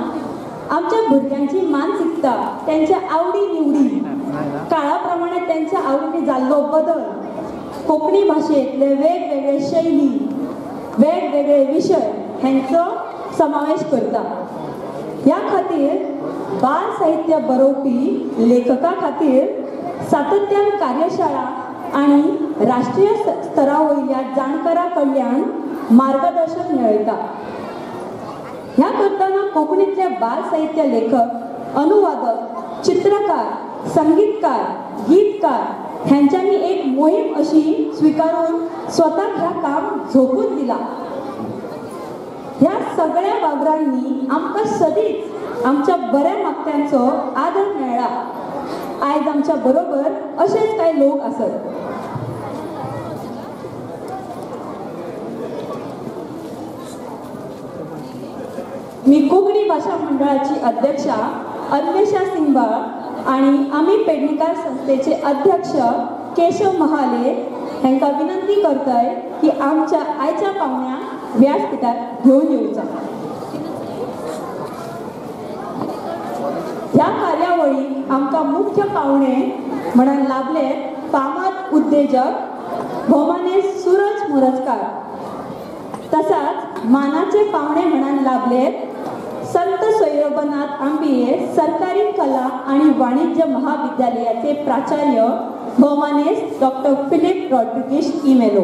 आमच्या भुरग्यांची मानसिकता, त्यांच्या आवडी निवडी, काळा प्रमाणे त्यांच्या आवडीने जाल्लो बदल, कोंकणी भाशेंतले वेगवेगळे शैली, वेगवेगळे विशय हांचो समावेश करता. ह्या खातीर बाल साहित्य बरोवपी लेखका खातीर सातत्यान कार्यशाळा आनी राष्ट्रीय स्तरा वयल्या जाणकारा कडल्यान मार्गदर्शन मेळयता. ह्या करतना कोंकणीतले बाल साहित्य लेखक, अनुवादक, चित्रकार, संगीतकार, गीतकार ह्यांच्यांनी एक मोहीम अशी स्विकारून स्वताक ह्या काम झोकून दिला. ह्या सगळ्या वावरांनी आमकां सदींच आमच्या बऱ्या मागत्यांचो आदर मेळ्ळा. आयज आमच्या बरोबर अशेच कांय लोक आसत. मी कोंकणी भाशा मंडळाची अध्यक्षा अन्वेषा सिंगबाळ आणि आमी पेडणेकार संस्थेचे अध्यक्ष केशव महाले हांकां विनंती करताय की आमच्या आयच्या पावण्यांक व्यासपीठार घेवन येवचा. ह्या कार्यावळीक आमकां मुख्य पावणे म्हणून लाभले फामाद उद्देजक भोमाने सूरज मोरजकार, तसाच मानाचे पावणे म्हणून लाभले संत सोयरोबनाथ आंबिये सरकारी कला आणि वाणिज्य महाविद्यालयाचे प्राचार्य भोवमानेस्त डॉक्टर फिलिप रॉड्रिगेश इमेलो,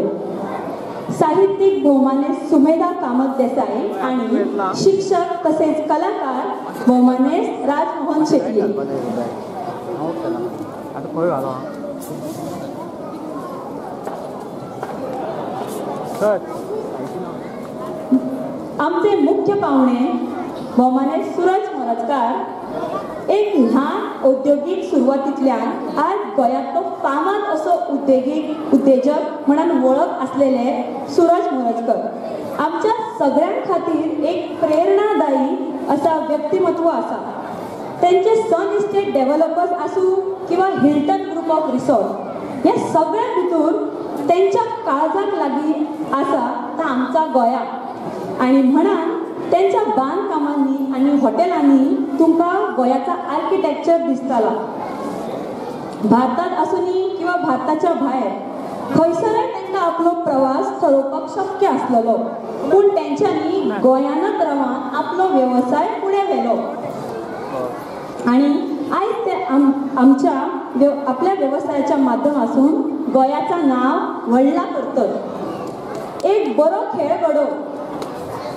साहित्यिक भोवमानेस्त सुमेधा कामत देसाई आणि शिक्षक तसेच कलाकार भोवमानेस्त राजमोहन शेट्टी. आमचे मुख्य पाहुणे भोवमानेस्त सुरज मोरजकार, एक ल्हान औद्योगीक सुरवातींतल्यान आज गोंयांतलो फामाद असो उद्देगीक उद्देजक म्हणून वळख आसलेले सुरज मोरजकर आमच्या सगळ्यां खातीर एक प्रेरणादायी असा व्यक्तिमत्व आसा. तेंचे सन इस्टेट डेव्हलपर्स आसूं किंवा हिल्टन ग्रुप ऑफ रिसॉर्ट, ह्या सगळ्या भितर तेंच्या काळजाक लागीं आसा ता आमचा गोंया. आनी म्हणान तेंच्या बांदकामांनी आनी हॉटेलांनी तुमकां गोंयाचा आर्किटेक्चर दिसताला. भारतांत आसूनी किंवा भारताच्या भायर खंयसरय तांकां आपलो प्रवास थरोवपाक शक्य आसलेलो, पूण तेंच्यांनी गोंयानच रावन आपलो वेवसाय फुडें व्हेलो आनी आयज ते आमच्या आपल्या वेवसायाच्या माध्यमासून गोंयाचा नांव व्हडला करतत. एक बरो खेळगडो,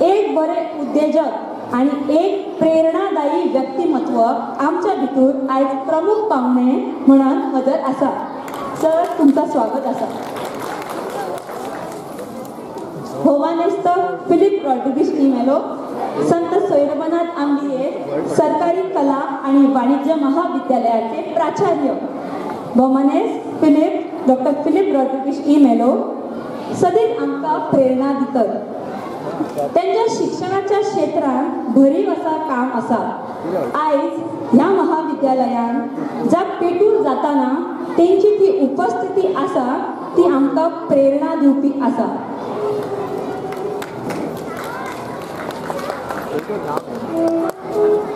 एक बरे उद्देजक आणि एक प्रेरणादायी व्यक्तिमत्व आमच्या भितर आयज प्रमुख पाहुणे म्हणून हजर आसा. सर, तुमचा स्वागत आसा. भोवमानेस्त फिलिप रॉड्रिगेश इमेलो, संत सोयरोबनाथ आंबिये सरकारी कला आणि वाणिज्य महाविद्यालयाचे प्राचार्य भोवमानेस्त फिलिप डॉक्टर फिलिप रॉड्रिगेश इमेलो सदींच आमकां प्रेरणा दितात. तेंच्या शिक्षणाच्या क्षेत्रांत भरीव असा काम आसा. आयज ह्या महाविद्यालयान ज्या पेटूल जाताना तेंची ती उपस्थिती आसा ती आमकां प्रेरणा दिवपी आसा.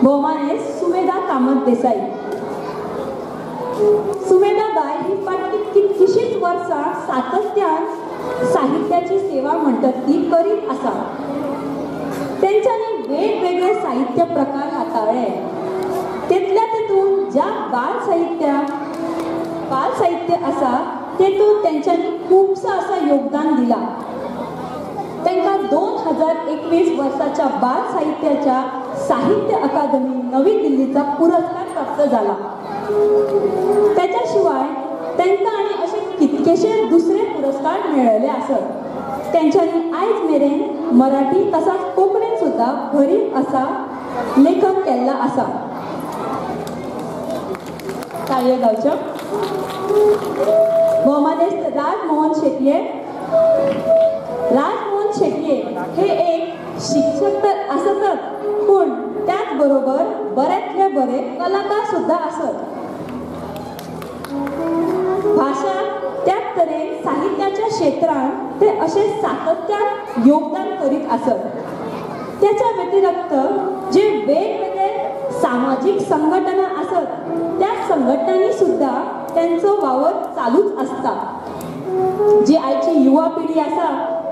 भोवमानेस्त सुमेधा कामत देसाई. सुमेधा बाय ही फाटली कितलीशींच वर्सां सातत्यान साहित्याची सेवा म्हणटात ती करीत आसा. तेंच्यांनी वेगवेगळे साहित्य प्रकार हाताळ्ळे. तेतल्या तेतून ज्या बाल साहित्य आसा तेतून तेंच्यांनी खुबसो असो योगदान दिलां. तांकां 2021 वर्साच्या बाल साहित्याच्या साहित्य अकादमी नवी दिल्लीचा पुरस्कार प्राप्त जाला. त्याच्या शिवाय तांकां आनी अशे कितकेशे दुसरे पुरस्कार मेळ्ळेले आसत. तेंच्यांनी आयज मेरेन मराठी तसाच कोंकणीन सुद्दां भरीव असा लेखन केल्ला आसा. ताळयो गावच्यो. भोवमानेस्त राजमोहन शेटये. राजमोहन शेटये हे एक शिक्षक तर आसतच, पूण त्याच बरोबर बऱ्यांतले बरे कलाकार सुद्दां आसत. भाशा त्याच तरेन साहित्याच्या क्षेत्रांत ते अशे सातत्यान योगदान करीत आसत. त्याच्या व्यतिरिक्त जे वेगवेगळे सामाजीक संघटना आसत त्या संघटनांनी सुद्दां तेंचो वावर चालूच आसता. जी आयची युवा पिढी आसा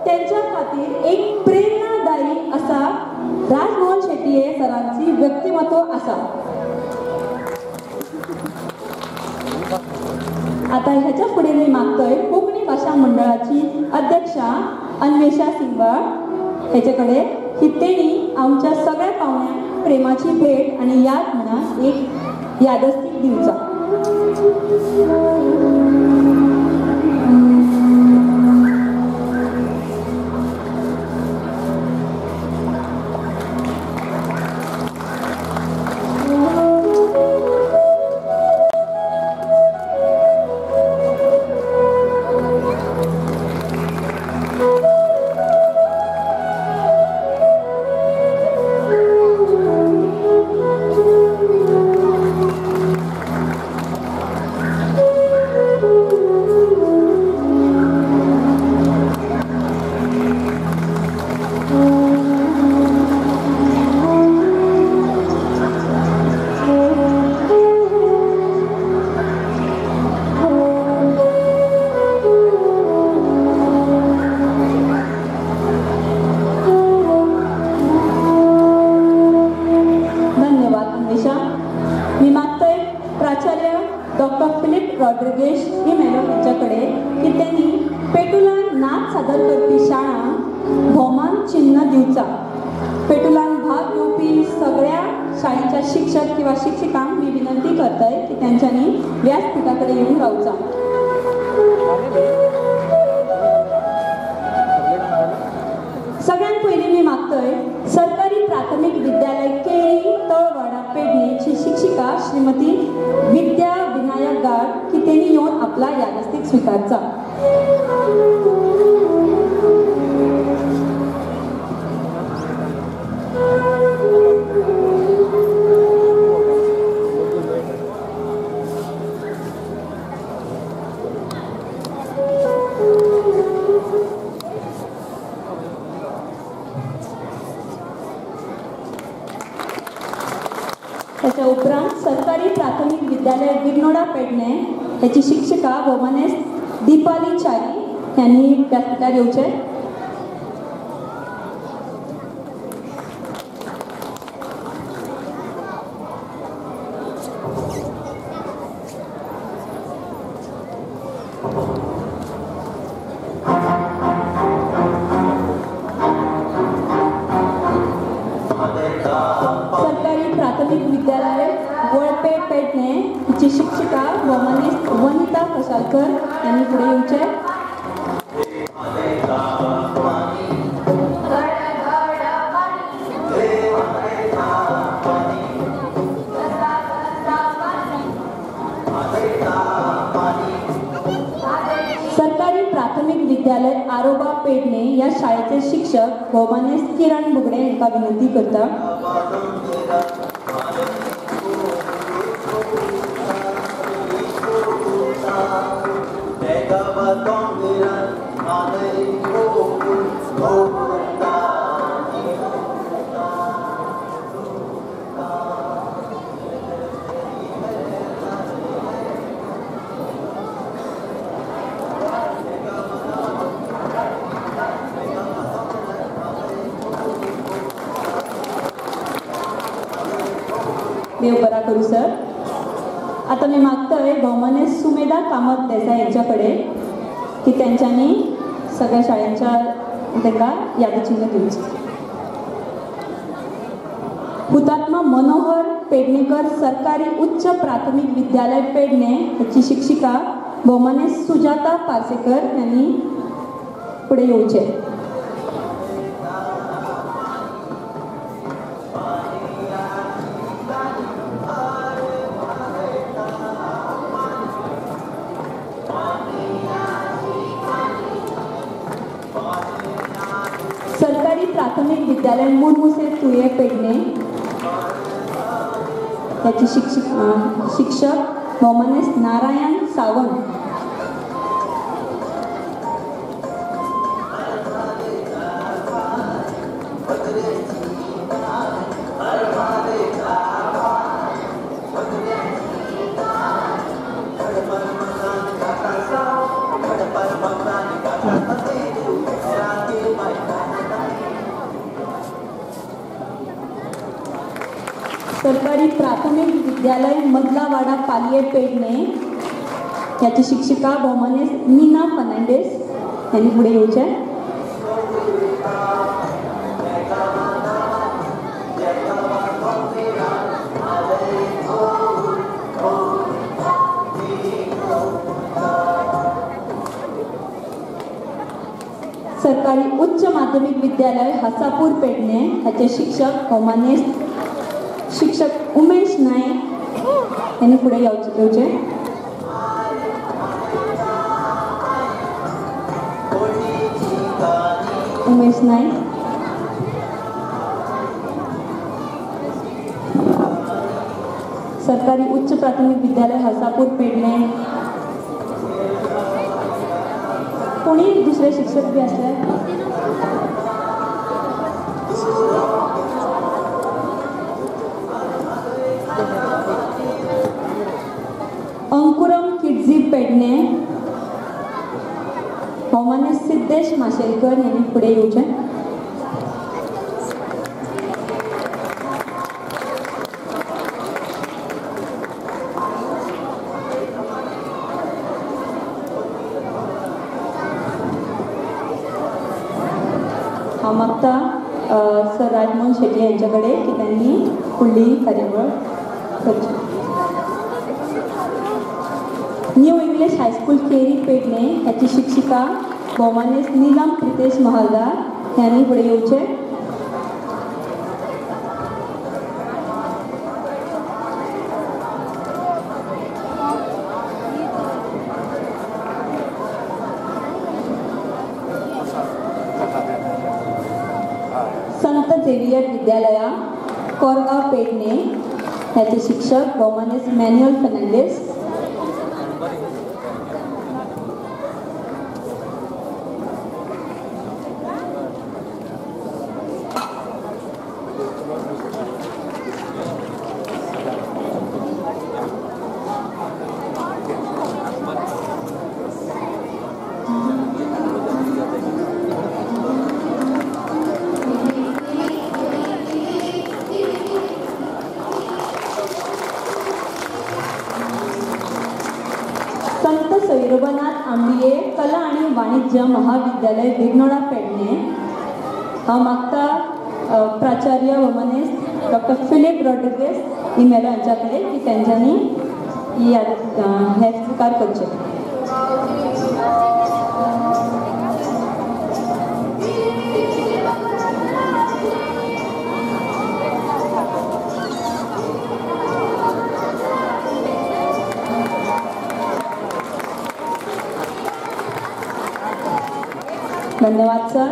तेंच्या खातीर एक प्रेरणादायी असा राजमोहन शेटये सरांची व्यक्तिमत्व आसा. आता ह्याच्या फुडें मी मागतोय कोंकणी भाशा मंडळाची अध्यक्षा अन्वेषा सिंगबाळ हेचे कडेन की तेणी आमच्या सगळ्या पाहुण्यांक प्रेमाची भेट आनी याद म्हणा एक यादस्तीक दिवचा. Thank you. डॉक्टर फिलीप रॉड्रिगेश इमेलो हेंच्या कडेन की त्यांनी पेटुलान नाच सादर करपी शाळांक भोवमान चिन्ह दिवचा. पेटुलान भाग घेवपी सगळ्या शाळेच्या शिक्षक किंवा शिक्षिकांक मी विनंती करतय की त्यांच्यानी व्यासपीठा कडेन येवन रावचा. सगळ्यांत पयलीं मी मागतय सरकारी प्राथमीक विद्यालय केळी तळवाडा पेडणेची शिक्षिका श्रीमती विद्या विनायक गाड की त्यांनी येवन आपला यादस्तीक स्वीकारचा. त्याच्या उपरांत सरकारी प्राथमिक विद्यालय विग्नोडा पेडणे ह्याची शिक्षिका भोवमानेस्त दीपाली च्यारी यांनी व्यासपीठार येवचें. सरकारी प्राथमिक विद्यालय वळपे पेडणे हिची शिक्षिका भोवमानेस्त वनिता कशालकर यांनी फुडें येवचें. सरकारी प्राथमिक विद्यालय आरोबा पेडणे या शाळेचे शिक्षक भोवमानेस्त किरण बुगडे हांकां विनंती करता. देव बरा करू सर. आता मी मागतोय भोवमानेस्त सुमेधा कामत देसाय यांच्याकडे की त्यांच्यानी सगळ्या शाळेंच्या तांकां यादचिन्ह दिवचें. हुतात्मा मनोहर पेडणेकर सरकारी उच्च प्राथमिक विद्यालय पेडणे ह्याची शिक्षिका भोवमानेस्त सुजाता पार्सेकर यांनी फुडें येवचें. सरकारी प्राथमिक विद्यालय मुरमुसे तुये पेडणे त्याची शिक्षक भोवमानेस्त नारायण सावंत. सरकारी प्राथमिक विद्यालय मदलावाडा पालिये पेडणे याची शिक्षिका भोवमानेस्त मीना फर्नांडीस यांनी फुडें येवचें. सरकारी उच्च माध्यमिक विद्यालय हसापूर पेडणे ह्याचे शिक्षक भोवमानेस्त शिक्षक उमेश नायक यांनी फुडें येवचें. उमेश नायक. सरकारी उच्च प्राथमिक विद्यालय हसापूर पेडणे. कोणी दुसरे शिक्षक बी आसले? अंकुरम किडजी पेडणे भोवमानेस्त सिद्धेश माशेलकर यांनी फुडें येवचें. हांव मागता सर राजमोहन शेट्टी यांच्या कडेन की त्यांनी फुडली कार्यावळ करची. New English high school Keri Pedne ह्याची शिक्षिका भोवमानेस्त नीलम प्रितेश महालदार ह्यांनी फुडें येवचें. संत झेवियर विद्यालया कोरगांव पेडणे ह्याचे शिक्षक भोवमानेस्त मॅन्युअल फर्नांडीस. संत सोयरोबानाथ आंबिये कला आणि वाणिज्य महाविद्यालय विग्नोडा पेडणे. हांव मागता प्राचार्य वमनेस्त डॉक्टर फिलीप रॉड्रिगेस इमेलो हांच्या कडेन की तेंच्यांनी हे स्विकार करचे. धन्यवाद सर.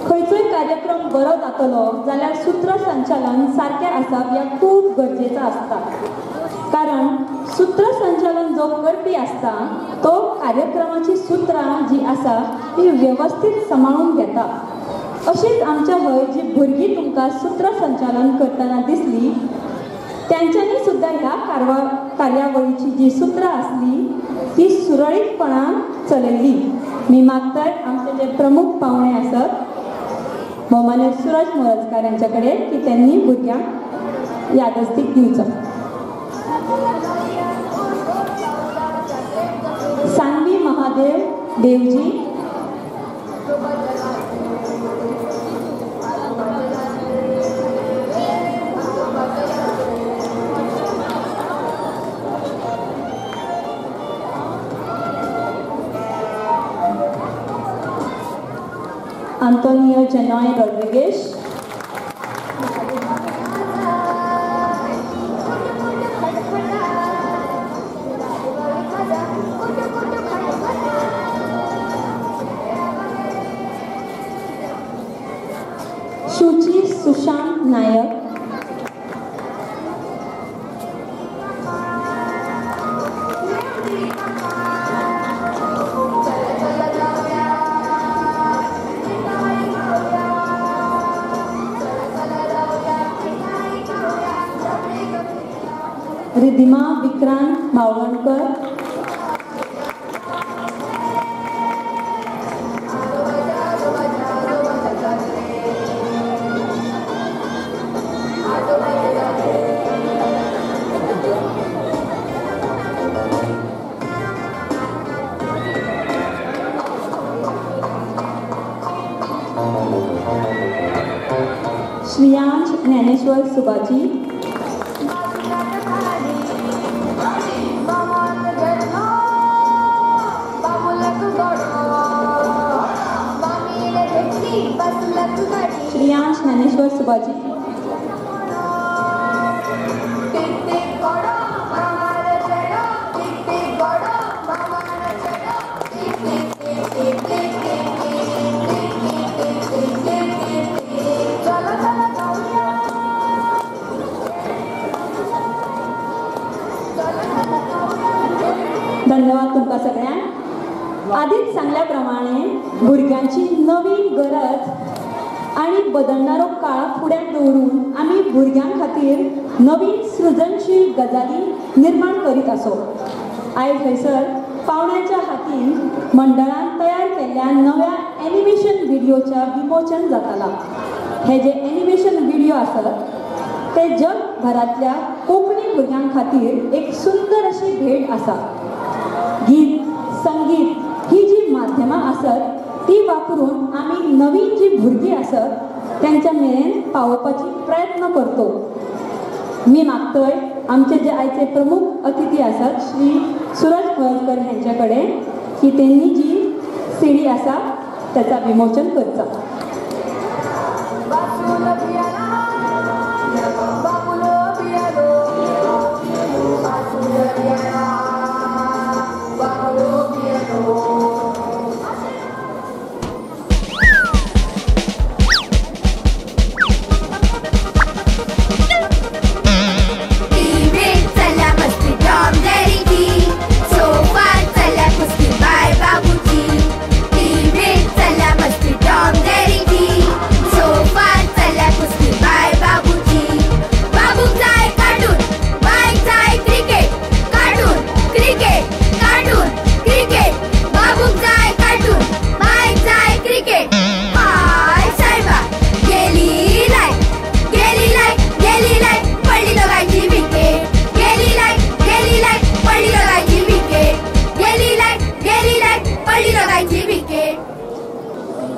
खंयचोय कार्यक्रम बरो जातलो जाल्यार सूत्रसंचालन सारकें आसप ह्या खूब गरजेचो आसता, कारण सूत्रसंचालन जो करपी आसता तो कार्यक्रमाची सूत्रां जी आसा ती वेवस्थीत सांबाळून घेता. अशीच आमच्या हय जी भुरगीं तुमकां सूत्रसंचालन करतना दिसली त्यांच्यांनी सुद्दां ह्या कार्यावळीची जी सूत्रां आसली ती सुरळीतपणान चलयली. मी मागताय आमचे जे प्रमुख पावणे आसत भोवमान्य सुरज मोरजकार यांच्या कडेन की त्यांनी भुरग्यांक यादस्तीक दिवचो. Saanvi Mahadev Devji. Antonio Janoy Rodriguez. Shuchi Sushant Nayak. Ridhima Vikrant Mavalankar. Shriyansh Dnyaneshwar Subaji. Shriyansh Dnyaneshwar Subaji. धन्यवाद तुमकां सगळ्यांक. आदींच सांगल्या प्रमाणे भुरग्यांची नवीन गरज आनी बदलणारो काळ फुड्यान दवरून आमी भुरग्यां खातीर नवीन सृजनशील गजाली निर्माण करीत आसो. आयज थंयसर पावण्याच्या हातीन मंडळान तयार केल्ल्या नव्या एनिमेशन व्हिडियोच्या विमोचन जाताला. हे जे एनिमेशन व्हिडियो आसत ते जगभरांतल्या कोंकणी भुरग्यां खातीर एक सुंदर अशी भेट आसा. गीत संगीत ही जी माध्यमां आसत ती वापरून आमी नवीन जी भुरगीं आसत तेंच्या मेरेन पावोवपाची प्रयत्न करतो. मी मागतोय आमचे जे आयचे प्रमुख अतिथी आसात श्री सुरज मोरजकर हेंच्या कडेन की तेंनी जी सीडी आसा त्याचा विमोचन करचा.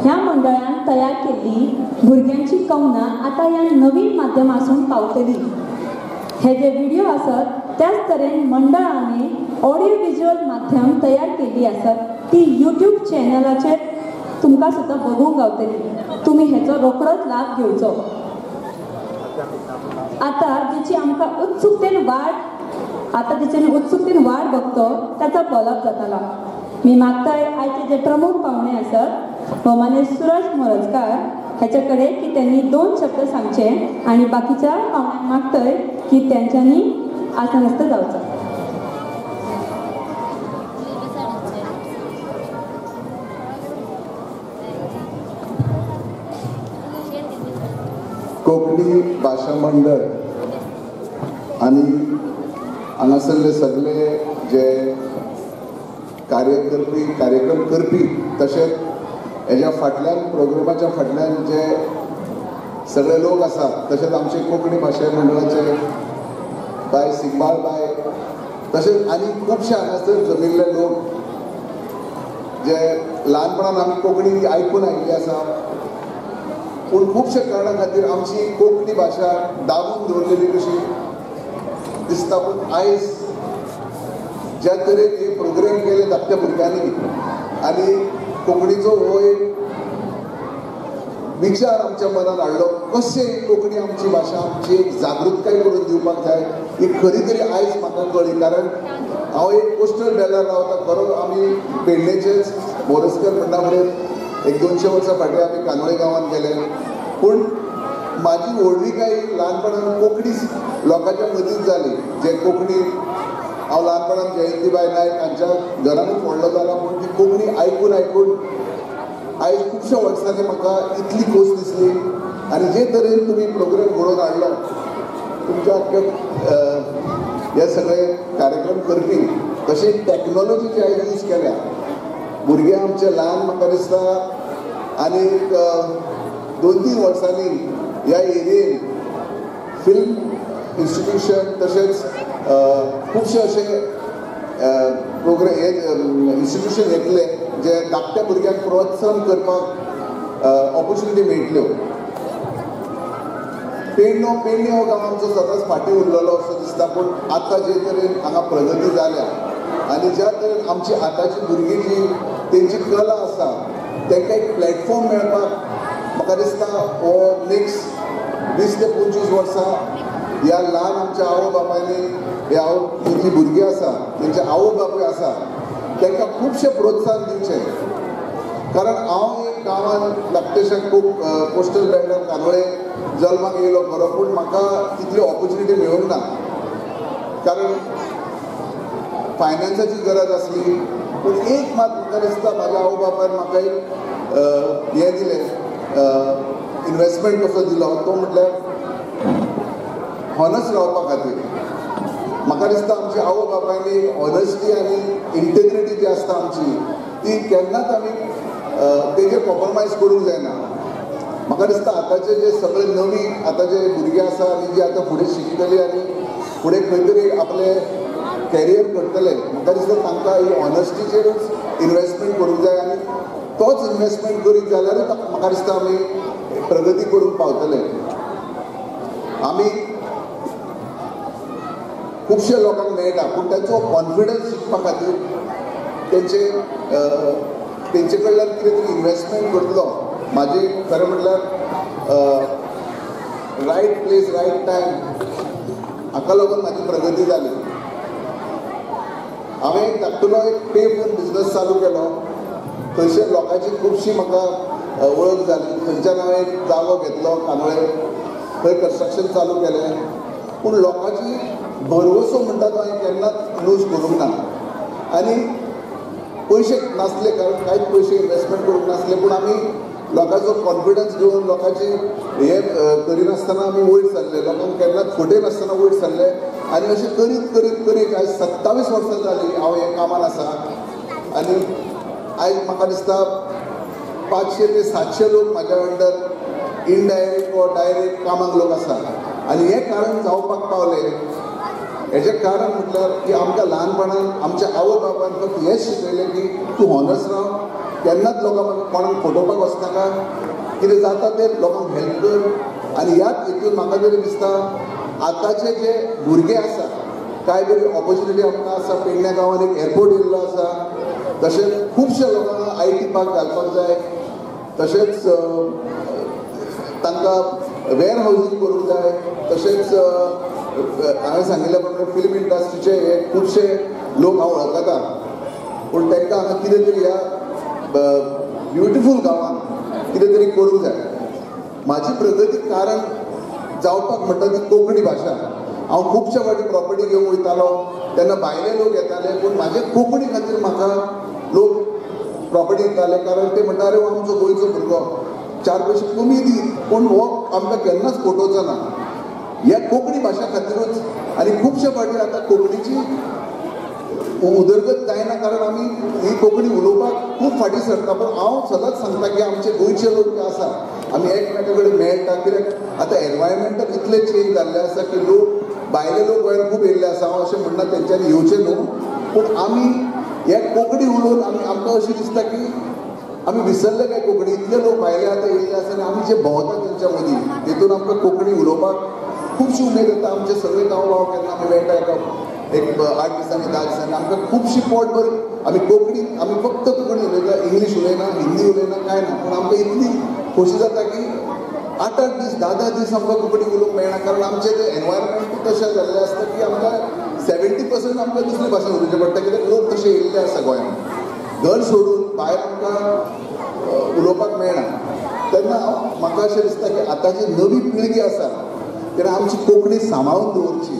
ह्या मंडळान तयार केल्ली भुरग्यांची कवनां आतां ह्या नवीन माध्यमासून पावतली. हे जे व्हिडिओ आसत त्याच तरेन मंडळाने ऑडियो विज्युअल माध्यम तयार केल्ली आसत ती यूट्यूब चॅनलाचेर तुमकां सुद्दां बघूंक गावतली. तुमी हेचो रोखडोच लाभ घेवचो. आतां जेची आमकां उत्सुकतेन वाट आतां जेच्यानी उत्सुकतेन वाट बघतो ताचो बोलप जातालो. मी मागताय आयचे जे प्रमुख पाहुणे आसत भोमाने सुरज मोरजकार ह्याच्या कडेन की त्यांनी दोन शब्द सांगचे आणि बाकीच्या पाहुण्यांक मागतय की त्यांच्यानी आसनस्थ जावचं. कोंकणी भाशा मंडळ आनी हांगासरले सगळे जे कार्य करपी कार्यक्रम करपी तशेंच हेज्या फाटल्यान प्रोग्रामाच्या फाटल्यान जे सगळे लोक आसात तशेंच आमचे कोंकणी भाशा मंडळाचे बाय सिग्बाल बाय तशेंच आनी खुबशे हांगासर जमिल्ले लोक जे ल्हानपणान आमी कोंकणी आयकून आयिल्ली आसा पूण खुबशे कारणां खातीर आमची कोंकणी भाशा दाबून दवरलेली कशी दिसता. पूण आयज ज्या तरेन हे प्रोग्राम केले धाकट्या भुरग्यांनी आनी कोंकणीचो हो एक विचार आमच्या मनान हाडलो कशें कोंकणी आमची भाशा आमची एक जागृतकाय करून दिवपाक जाय ही खरी तरी आयज म्हाका कळ्ळी. कारण हांव एक कोस्टल बेलार रावता खरो आमी पेडणेचेच मोरजकर म्हणटा फुडें एक 200 वर्सां फाटीं आमी कानोळे गांवांत गेले पूण म्हाजी व्हडविकाय ल्हानपणान कोंकणी लोकांच्या मदींच जाली. जे कोंकणी हांव ल्हानपणान जयंतीबाय नायक हांच्या घरानूच व्हडलो जाला पूण ती कोंकणी आयकून आयकून आयज खुबश्या वर्सांनी म्हाका इतली खोस दिसली. आनी जे तरेन तुमी प्रोग्राम घडोवन हाडलो तुमच्या आख्या हे सगळे कार्यक्रम करपी तशेंच टॅक्नोलॉजी जी आयज यूज केल्या भुरगे आमचे ल्हान म्हाका दिसता आनी 2-3 वर्सांनी ह्या एरियेन फिल्म इन्स्टिट्यूशन तशेंच खुबशे अशे प्रोग्राम हे इन्स्टिट्यूशन येतले जे धाकट्या भुरग्यांक प्रोत्साहन करपाक ऑपॉर्च्युनिटी मेळटल्यो. पेडणे हो गांव आमचो सदांच फाटीं उरलेलो असो दिसता पूण आतां जे तरेन हांगा प्रगती जाल्या आनी ज्या तरेन आमची आतांची भुरगीं जी तेंची कला आसा तांकां एक प्लॅटफॉर्म मेळपाक म्हाका दिसता हो नेक्स्ट 20 ते 25 वर्सां ह्या ल्हान आमच्या आवय बापायनी ह्या जी भुरगीं आसा तेंचे आवय बापूय आसा तांकां खुबशें प्रोत्साहन दिवचें. कारण हांव एक गांवांत धाकटेशा खूब कोस्टल बेल्टान कानोळे जल्माक येयलो खरो पूण म्हाका तितली ऑपॉर्च्युनिटी मेळूंक ना कारण फायनान्साची गरज आसली. पूण एक मात म्हाका दिसता म्हाज्या आवय बापायन म्हाका एक हें दिलें इनवेस्टमेंट कसो दिलो तो म्हटल्यार ऑनस्ट रावपा खातीर. म्हाका दिसता आमची आवय बापायनी ऑनेस्टी आनी इंटेग्रिटी जी आसता आमची ती केन्नाच आमी तेजेर कॉम्प्रोमायज करूंक जायना. म्हाका दिसता आतांचे जे सगळे नवी आतां जे भुरगे आसा आनी जे आतां फुडें शिकतली आनी फुडें खंय तरी आपलें कॅरियर करतले. म्हाका दिसता तांकां ही ऑनेस्टीचेरूच इनवेस्टमेंट करूंक जाय आनी तोच इनवेस्टमेंट करीत जाल्यारूच म्हाका दिसता आमी प्रगती करूंक पावतले. आमी खुबशे लोकांक मेळटा पूण तांचो कॉन्फिडन्स शिकपा खातीर तेंचे तेंचे कडल्यान कितें तरी इनवेस्टमेंट करतलो. म्हाजी खरें म्हटल्यार रायट प्लेस रायट टायम हाका लागून म्हाजी प्रगती जाली. हांवें धाकटुलो एक पे फोन बिजनस चालू केलो. थंयसर लोकांची खुबशी म्हाका वळख जाली. थंयच्यान हांवें एक जागो घेतलो कांदोळे, थंय कन्स्ट्रक्शन चालू केलें. पूण लोकांची भरवसो म्हणटा तो हांवें केन्नाच लूज करूंक ना. आनी पयशे नासले कारण कांयच पयशे इनवेस्टमेंट करूंक नासले, पूण आमी लोकांचो कॉन्फिडन्स घेवन लोकांची हें करिनासतना आमी वयर सरले. लोकांक केन्नाच फटयनासतना वयर सरले आनी अशें करीत करीत करीत आयज 27 वर्सां जालीं हांव हे कामान आसा. आनी आयज म्हाका दिसता 500 ते 700 लोक म्हाज्या अंडर इनडायरेक्ट वा डायरेक्ट कामाक लोक आसा. आनी हें कारण जावपाक पावलें हेजें कारण म्हटल्यार की आमकां ल्हानपणान आमच्या आवय बापायन फक्त हेंच शिकयलें की तूं हॉनस्ट राव, केन्नाच लोकांक कोणाक फटोवपाक वचनाका, कितें जाता तें लोकांक हेल्प कर. आनी ह्याच हितून म्हाका तरी दिसता आतांचे जे भुरगे आसा, कांय बरी ऑपॉर्च्युनिटी आमकां आसा. पेडण्या गांवांत एक एअरपोर्ट येयल्लो आसा, तशेंच खुबशे लोकांक I T park घालपाक जाय, तशेंच तांकां वेअर हावजींग करूंक जाय, तशेंच हांवें सांगिल्ल्या प्रमाणे फिल्म इंडस्ट्रीचे हे खुबशे लोक हांव वळखता, पूण तांकां हांगा कितें तरी ह्या ब्युटिफूल गांवांत कितें तरी करूंक जाय. म्हाजी प्रगती कारण जावपाक म्हणटा ती कोंकणी भाशा. हांव खुबशे फावटी प्रॉपर्टी घेवंक वयतालो तेन्ना भायले लोक येताले, पूण म्हाजे कोंकणी खातीर म्हाका लोक प्रॉपर्टी दिताले, कारण ते म्हणटा अरे हो आमचो गोंयचो भुरगो, 4 पयशे कमी दी पूण हो आमकां केन्नाच फटोवचो ना. ह्या कोंकणी भाशा खातीरूच. आनी खुबशे फावटी आतां कोंकणीची उदरगत जायना कारण आमी ही कोंकणी उलोवपाक खूब फाटीं सरता. पूण हांव सदांच सांगता की आमचे गोंयचे लोक जे आसा आमी एकमेका कडेन मेळटा, कित्याक आतां एनवायरमेंटाक इतलें चेंज जाल्लें आसा की लोक भायले लोक गोंयांत खूब येयल्ले आसा. हांव अशें म्हणना तेंच्यांनी येवचें न्हू, पूण आमी हे कोंकणी उलोवन आमी आमकां अशें दिसता की आमी विसरले काय कोंकणी. इतले लोक भायले आतां येयल्ले आसा आनी आमी जे भोंवता तेंच्या मदीं तेतून आमकां कोंकणी उलोवपाक खुबशी उमेद येता. आमचे सगळे गांव भाव केन्ना आमी मेळटा एका एक 8 दिसांनी 10 दिसांनी आमकां खुबशी पोटभर आमी कोंकणी, आमी फक्त कोंकणी उलयता, इंग्लीश उलयना, हिंदी उलयना, कांय ना, पूण आमकां इतली खोशी जाता की 8-8 दीस 10-10 दीस आमकां कोंकणी उलोवंक मेळना, कारण आमचें तें एनवायरमेंटूच तशें जाल्लें आसता की आमकां 70% आमकां दुसरे भाशेन उलोवचें पडटा, कित्याक लोक तशे येयल्ले आसा गोंयांत. घर सोडून भायर आमकां उलोवपाक मेळना. तेन्ना म्हाका अशें दिसता की आतांची नवी पिळगी आसा तेन्ना आमची कोंकणी सांबाळून दवरची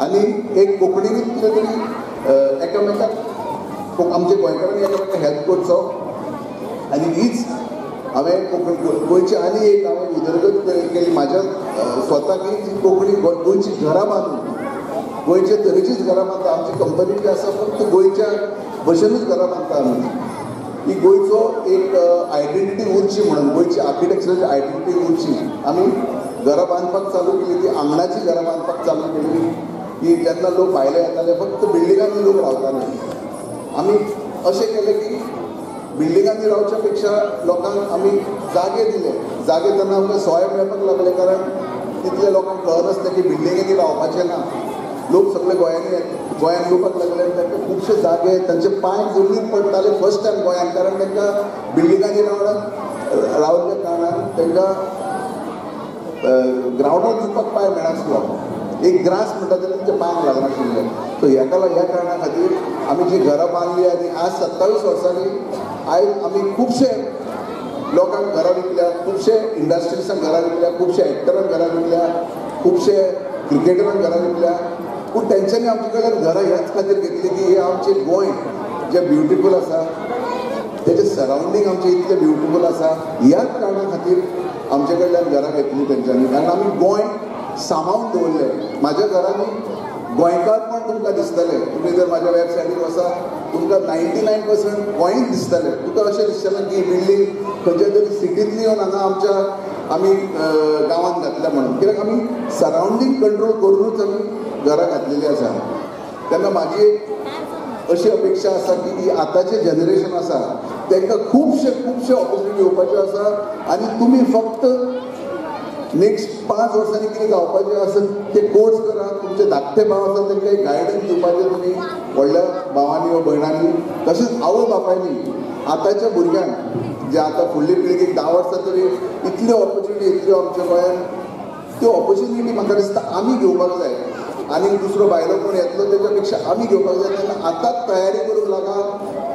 आनी एक कोंकणीनूच कितें तरी एकामेकाक आमच्या गोंयकारांनी एकामेकाक हेल्प करचो. आनी हीच हांवें कोंकणी गोंयची आनी एक हांवें उदरगत केली म्हाज्या स्वता की ती कोंकणी गोंयची घरां बांदून गोंयचे तरेचीच घरां बांदता. आमची कंपनी जी आसा फक्त गोंयच्या भशेनूच घरां बांदता आमी. ही गोंयचो एक आयडेंटिटी उरची म्हणून, गोंयची आर्किटेक्चरल आयडेंटिटी उरची आमी घरां बांदपाक चालू केली. ती आंगणाची घरां बांदपाक चालू केली की जेन्ना लोक भायले येताले फक्त बिल्डिंगांनी लोक रावताले. आमी अशें केलें की बिल्डिंगांनी रावच्या पेक्षा लोकांक आमी जागे दिले. जागे तेन्ना आमकां सोय मेळपाक लागले, कारण तितले लोकांक कळनासलें की बिल्डिंगांनी रावपाचें ना. लोक सगळे गोंयांनी गोंयांत येवपाक लागले आनी तांकां खुबशे जागे, तांचे पांय जमनीर पडटाले फर्स्ट टायम गोंयांत, कारण तांकां बिल्डिंगांनी रावल्या कारणान तांकां ग्रावंडार दिवपाक पांय मेळनासलो. एक ग्रास म्हणटा ते तांच्या पांयांक लागनाशिल्लें. सो ह्या कारणा खातीर आमी जी घरां बांदली आनी आज 27 वर्सांनी आयज आमी खुबशे लोकांक घरां विकल्या, खुबशे इंडस्ट्रिसांक घरां विकल्या, खुबशे एक्टरांक घरां विकल्या, खुबशे क्रिकेटरांक घरां विकल्या. पूण तेंच्यांनी आमचे कडल्यान घरां ह्याच खातीर घेतली की हे आमचें गोंय जें ब्युटिफूल आसा, तेजें सरावंडींग आमचें इतलें ब्युटिफूल आसा, ह्याच कारणा खातीर आमचे कडल्यान घरां घेतली तेंच्यांनी. कारण आमी गोंय सांबाळून दवरलें. म्हाज्या घरांनी गोंयकारपण तुमकां दिसतलें. तुमी जर म्हाज्या वेबसायटीर वसा तुमकां 99% गोंयच दिसतलें. तुका अशें दिसचें ना की बिल्डींग खंयच्या तरी सिटींतली येवन हांगा आमच्या आमी गांवांत घातल्या म्हणून, कित्याक आमी सरावंडींग कंट्रोल करुनूच आमी घरां घातलेली आसा. तेन्ना म्हाजी एक अशी अपेक्षा आसा की ही आतांचें जनरेशन आसा तांकां खुबशे खुबशे ऑपॉर्च्युनिटी येवपाच्यो आसा आनी तुमी फक्त नेक्स्ट 5 वर्सांनी कितें जावपाचें आसा ते कोर्स करा. तुमचे धाकटे भाव आसा तांकां एक गायडन्स दिवपाचें तुमी व्हडल्या भावांनी वा भयणांनी, तशेंच आवय बापायनी आतांच्या भुरग्यांक जे आतां फुडली पिळगेक 10 वर्सां तरी इतल्यो ऑपॉर्च्युनिटी येतल्यो आमच्या गोंयांत, त्यो ऑपॉर्च्युनिटी म्हाका दिसता आमी घेवपाक जाय. आनी दुसरो भायलो कोण येतलो तेच्या पेक्षा आमी घेवपाक जाय. तेन्ना आतांच तयारी करूंक लागा,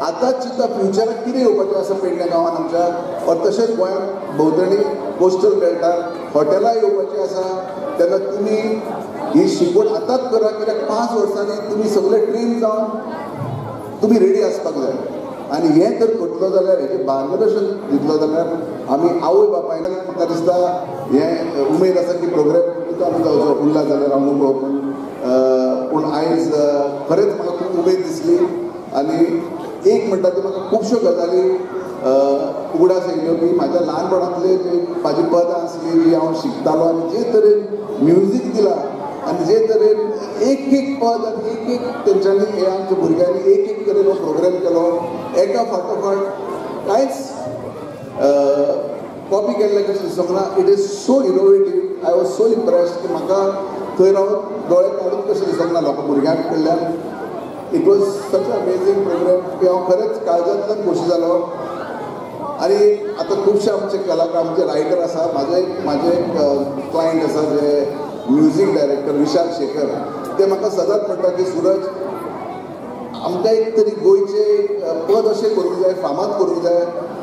आतांच चिंता फ्युचराक कितें येवपाचें आसा पेडणे गांवांत आमच्या, और तशेंच गोंयांत भोंवतणी कोस्टल बेल्टार हॉटेलां येवपाचीं आसा. तेन्ना तुमी ही शिकवण आतांच करा, कित्याक 5 वर्सांनी तुमी सगळे ट्रेन जावन तुमी रेडी आसपाक जाय. आनी हें जर करतलो जाल्यार, हेजें मार्गदर्शन दितलो जाल्यार आमी आवय बापायन म्हाका दिसता हें उमेद आसा की प्रोग्राम आमी जावचो उरला जाल्यार हांव न्हू पूण पूण आयज खरेंच म्हाका खूब उमेद दिसली. आनी एक म्हणटा ती म्हाका खुबश्यो गजाली उगडास येयल्यो की म्हाज्या ल्हानपणांतले जे म्हाजी पदां आसली जी हांव शिकतालो आनी जे तरेन म्युजीक दिला आनी जे तरेन एक एक पद आनी एक एक तेंच्यांनी हे आमच्या भुरग्यांनी एक एक तरेन हो प्रोग्राम केलो एका फाटोफाट कांयच कॉपी केल्लें कशें दिसूंक ना. It is so innovative. I was so impressed की म्हाका थंय रावन दोळे काडून कशें दिसूंक ना लोकां भुरग्यां कडल्यान. It was such a amazing program की हांव खरेंच काळजांतल्यान खोशी जालो. आनी आतां खुबशे आमचे कलाकार आमचे रायटर आसा. म्हाजे एक क्लायंट आसा जे म्युजीक डायरेक्टर विशाल शेखर, ते म्हाका सदांच म्हणटा की सूरज आमकां एक तरी गोंयचें पद अशें करूंक जाय, फामाद करूंक जाय.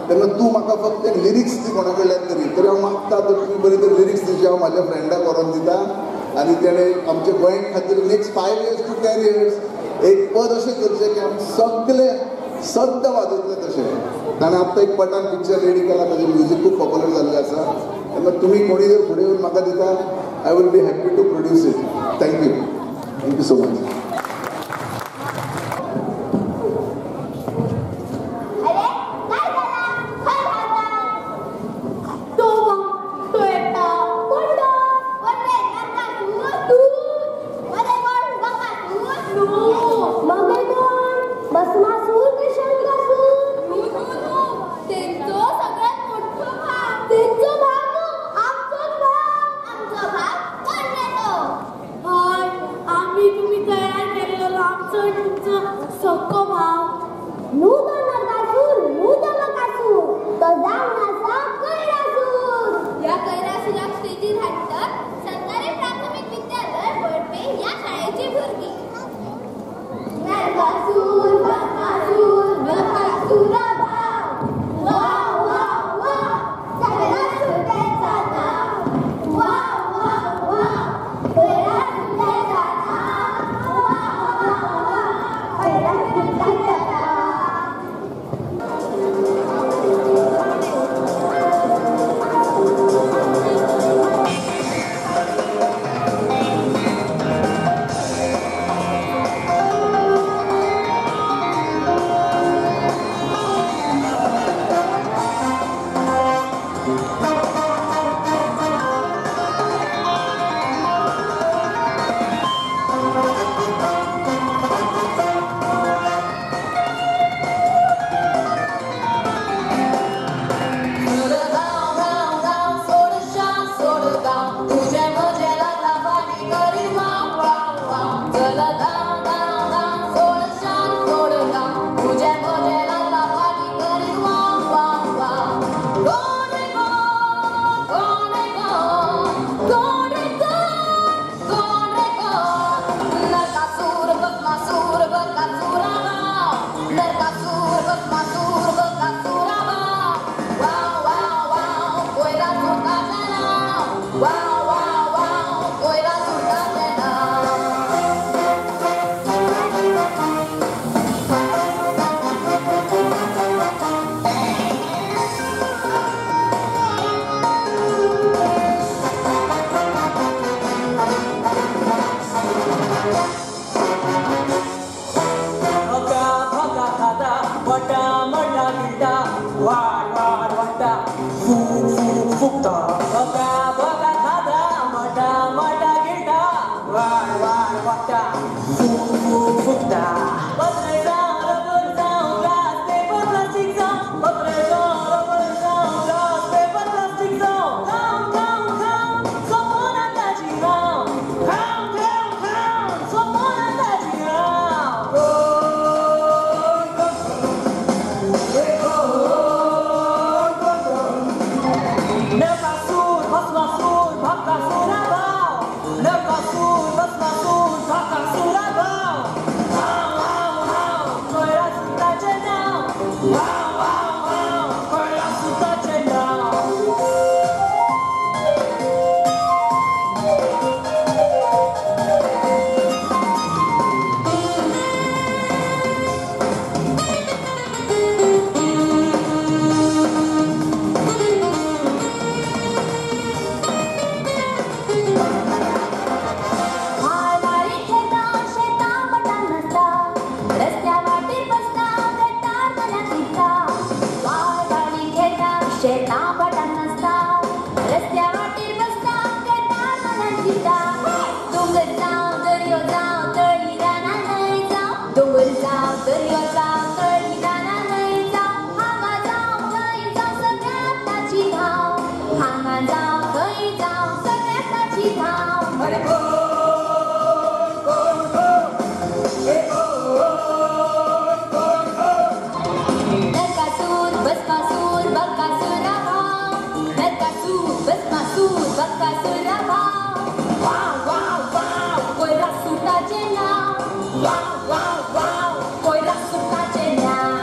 तेन्ना तूं म्हाका फक्त एक लिरिक्स दी कोणा कडल्यान तरी, तरी हांव मागता तर तुमी बरी तर लिरिक्स दिवची, हांव म्हाज्या फ्रेंडाक व्हरोन दिता आनी तेणें आमच्या गोंया खातीर नेक्स्ट 5 years to 10 years एक पद अशें करचें की आमी सगळे सद्दां वाजयतले तशें. ताणें आत्तां एक पठान पिक्चर रेडी केला, ताजें म्युजीक खूब पॉप्युलर जाल्लें आसा. तेन्ना तुमी कोणी जर फुडें येवन म्हाका दिता I will be happy to produce it. Thank you, thank you so much. फुकता बघा बघा खादा मटा मटा गिळटा वाड वाड वाडटा. नरकासूर भस्मासूर बकासुरा भाव, नरकासूर भस्मासूर बकासुरा भाव. वाव वाव वाव कोयरा सुटाचें नांव, वाव वाव वाव कोयरा सुटाचें नांव.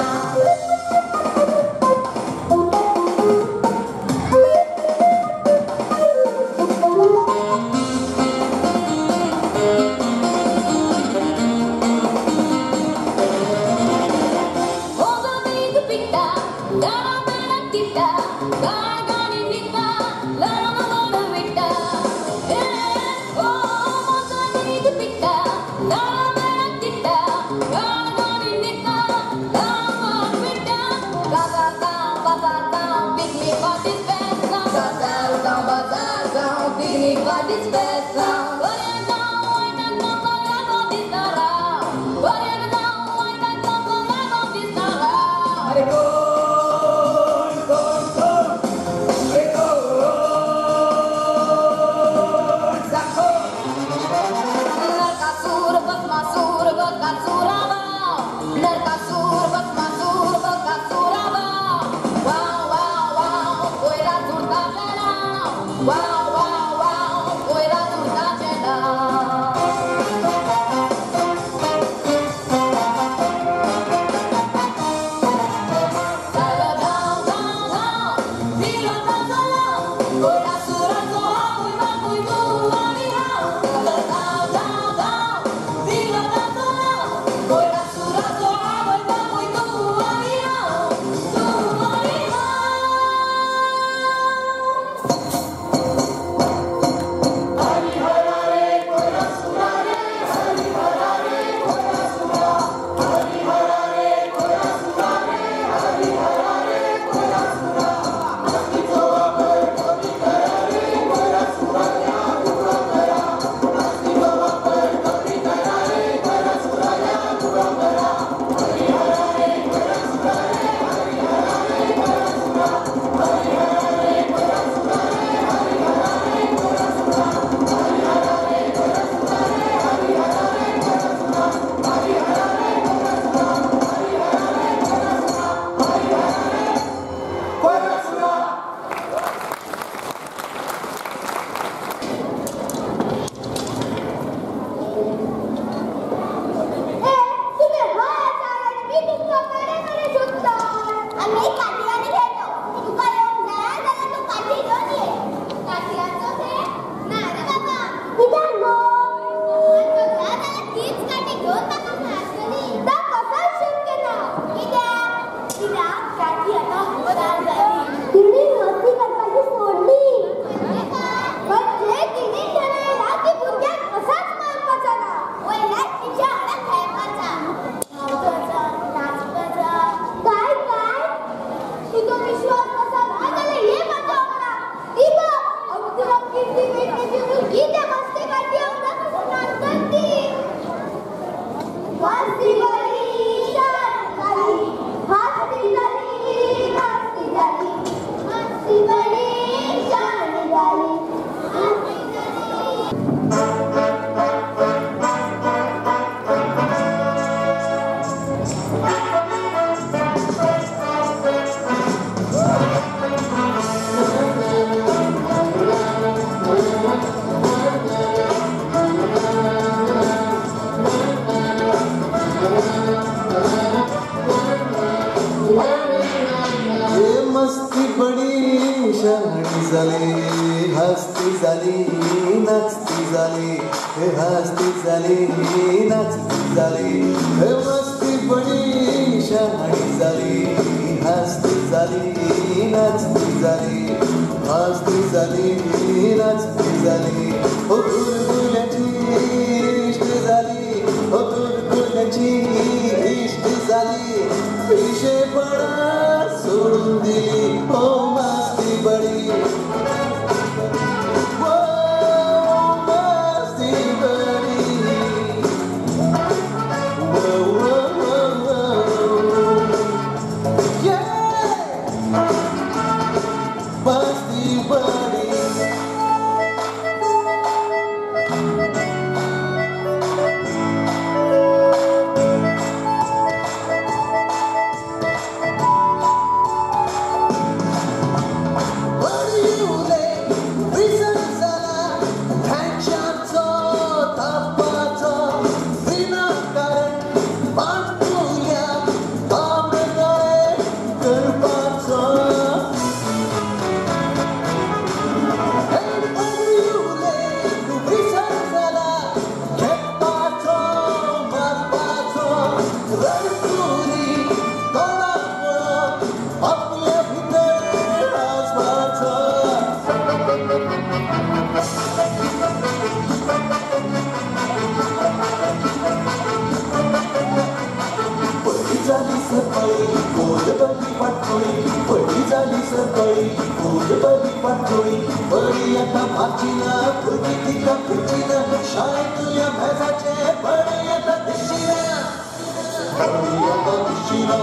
Buddy. सरकळी गोल बरी पाटोळी पडी जाली सरकळी गोल बरी पाटोळी बरी आता मारची ना भुरगीं तिका भिची ना शाळेंतल्या मेजाचे बडी आता दिसची ना बडी आता दिसची ना.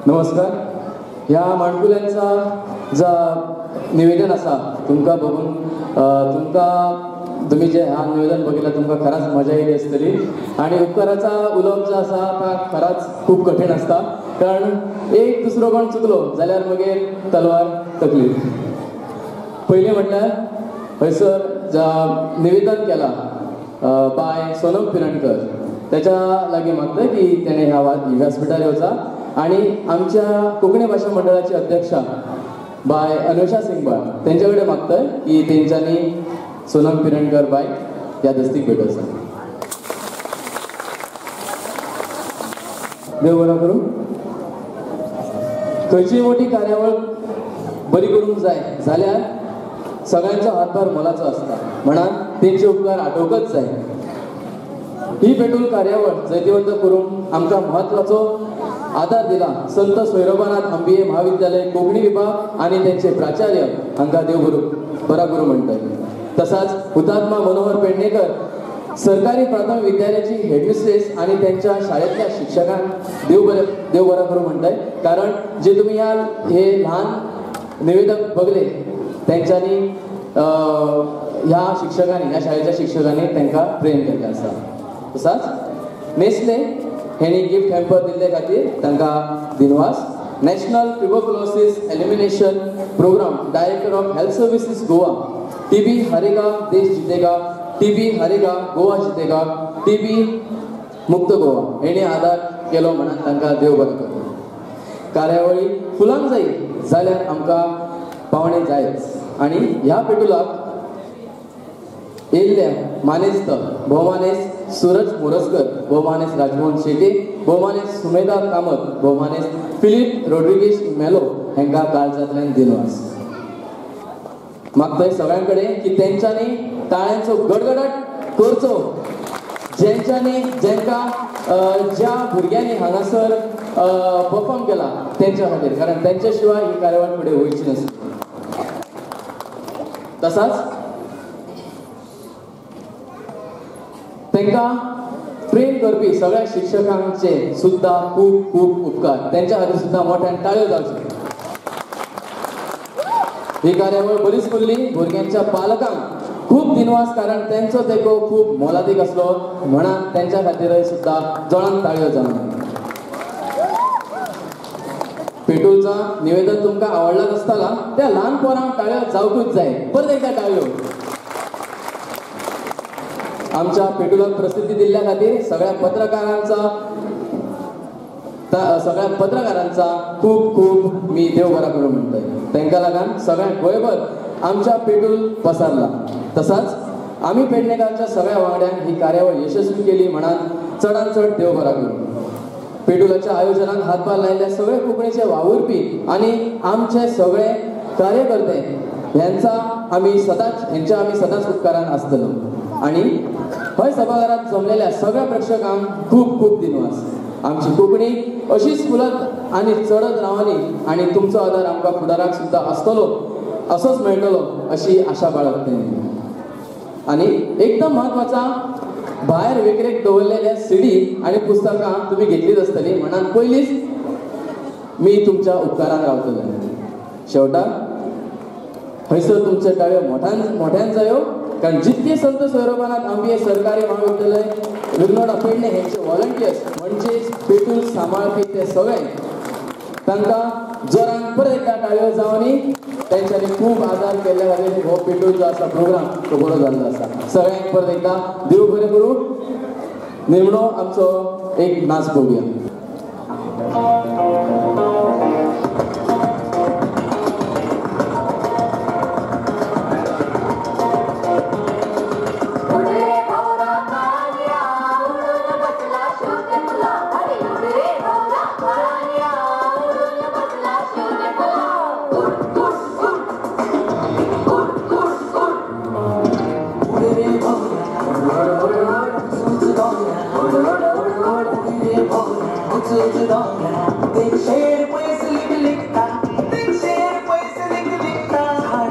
नमस्कार. ह्या माणकुल्यांचा जा निवेदन आसा तुमकां बघून तुमकां तुमी जे ह्या निवेदन बघितलं तुमकां खराच मजा येयली आसतली. आनी उपकाराचा उलोवप जो आसा ता खराच खूब कठीण आसता कारण एक दुसरो कोण चुकलो जाल्यार मागीर तलवार तकली. पयलीं म्हटल्यार हयसर जा निवेदन केलां बाय सोनम पिरणकर त्याच्या लागीं मागता की तेणें ह्या व्यासपिठार येवचा आणि आमच्या कोंकणी भाशा मंडळाची अध्यक्षा बाय अनुषा सिंगबाळ तेंच्या कडेन मागतय की तेंच्यांनी सोनम पिरणकर बाय ह्या दस्तीक भेटोवचा. देव बरो करूं. खंयचीय मोठी कार्यावळ बरी करूंक जाय जाल्यार सगळ्यांचो हातभार मोलाचो आसता म्हणून तेंचे उपकार आठोवंकच जाय. ही पेटूल कार्यावळ जैतिवंत करूंक आमकां म्हत्वाचो आधार दिला संत सोयरोबानाथ आंबिये महाविद्यालय कोंकणी विभाग आनी तेंचे प्राचार्य हांकां देव गुरू बरा गुरू म्हणटात. तसाच हुतात्मा मनोहर पेडणेकर सरकारी प्राथमिक विद्यालयाची हेडमिस्ट्रेस आनी त्यांच्या शाळेंतल्या शिक्षकांक देव बरा करूं म्हणटाय कारण जे तुमी ह्या हे ल्हान निवेदक बघले तेंच्यांनी ह्या शिक्षकांनी ह्या शाळेच्या शिक्षकांनी तांकां ट्रेन केल्लें आसा. तसाच नेस्ले हेणी गिफ्ट हॅम्पर दिल्ले खातीर तांकां दिनवास. National Tuberculosis Elimination Programme, Director of Health Services Goa. TB हारेगा देश जितेगा, टीबी हारेगा गोवा जितेगा, टीबी मुक्त गोवा हेणी आदार केलो म्हणून तांकां देव बरें करूं. कार्यावळी फुलांक जाय जाल्यार आमकां पावणे जायच आनी ह्या पेटुलाक येयल्ल्या मानेस्त भोवमानेस्त सूरज मोरजकर, भोवमानेस्त राजमोहन शेट्ये, भोवमानेस्त सुमेधा कामत, भोवमानेस्त फिलीप रोड्रिगेश मेलो हांकां काळजांतल्यान दिनवास. मागतय सगळ्यां कडेन की तेंच्यांनी टाळ्यांचो गडगडाट करचो, जेंच्यांनी जेंकां ज्या भुरग्यांनी हांगासर परफॉर्म केला तेंच्या खातीर, कारण तेंच्या शिवाय ही कार्यावळ फुडें वयची नासली. तसाच तांकां प्रेम करपी सगळ्या शिक्षकांचे सुद्दां खूब खूब उपकार, तेंच्या खातीर सुद्दां मोठ्यान टाळयो जावच्यो. ही कार्यावळ बरीच फुल्ली. भुरग्यांच्या पालकांक खूब दिनवास, कारण तेंचो तेंको खूब मोलादीक आसलो म्हणून तेंच्या खातीरय सुद्दां जोरान टाळयो जावन. पेटूलचा निवेदन तुमकां आवडलाच आसतला, त्या ल्हान पोरांक टाळयो जावकूच जाय. परत एकदा टाळयो. आमच्या पेटूलाक प्रसिद्धी दिल्ल्या खातीर सगळ्या पत्रकारांचा खूब खूब मी देव बरा करूं म्हणटय. तांकां लागून सगळ्या गोंयभर आमच्या पेटूल पसारला. तसाच आमी पेडणेकारांच्या सगळ्या वांगड्यांक ही कार्यावळ यशस्वी केली म्हणून चडान चड देव बरा करूं. पेटूलाच्या आयोजनाक हातभार लायिल्ल्या सगळे कोंकणीचे वावुरपी आनी आमचे सगळे कार्यकर्ते ह्यांचा आमी सदांच उपकारान आसतलो. आनी हय सभाघरात जमलेल्या सगळ्या प्रेक्षकांक खूब खूब दिनवास. आमची कोंकणी अशीच फुलत आनी चडत रावनी आनी तुमचो आदार आमकां फुडाराक सुद्दां आसतलो, असोच मेळटलो अशी आशा बाळगते. आनी एकदम म्हत्वाचा, भायर विक्रेक दवरलेल्या सीडी आनी पुस्तकां तुमी घेतलीच आसतली म्हणून पयलींच मी तुमच्या उपकारान रावतले. शेवटाक हयसर तुमचे टाळयो मोठ्यान जायो, कारण जितके संत सोयरोबानात आमगे सरकारी महाविद्यालय विग्नोडा पेडणे हेंचे व्हॉलंटियर्स म्हणजेच पेटूल सांबाळपी ते सगळे तांकां जोरान परत एकदा टाळयो जावनी. तेंच्यांनी खूब आदार केल्ल्या खातीर हो पेटूल जो आसा प्रोग्राम तो बरो जाल्लो आसा. सगळ्यांक परत एकदा देव बरें करूं. निमणो आमचो एक नाच पळोवया. झाड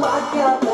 वाट्याक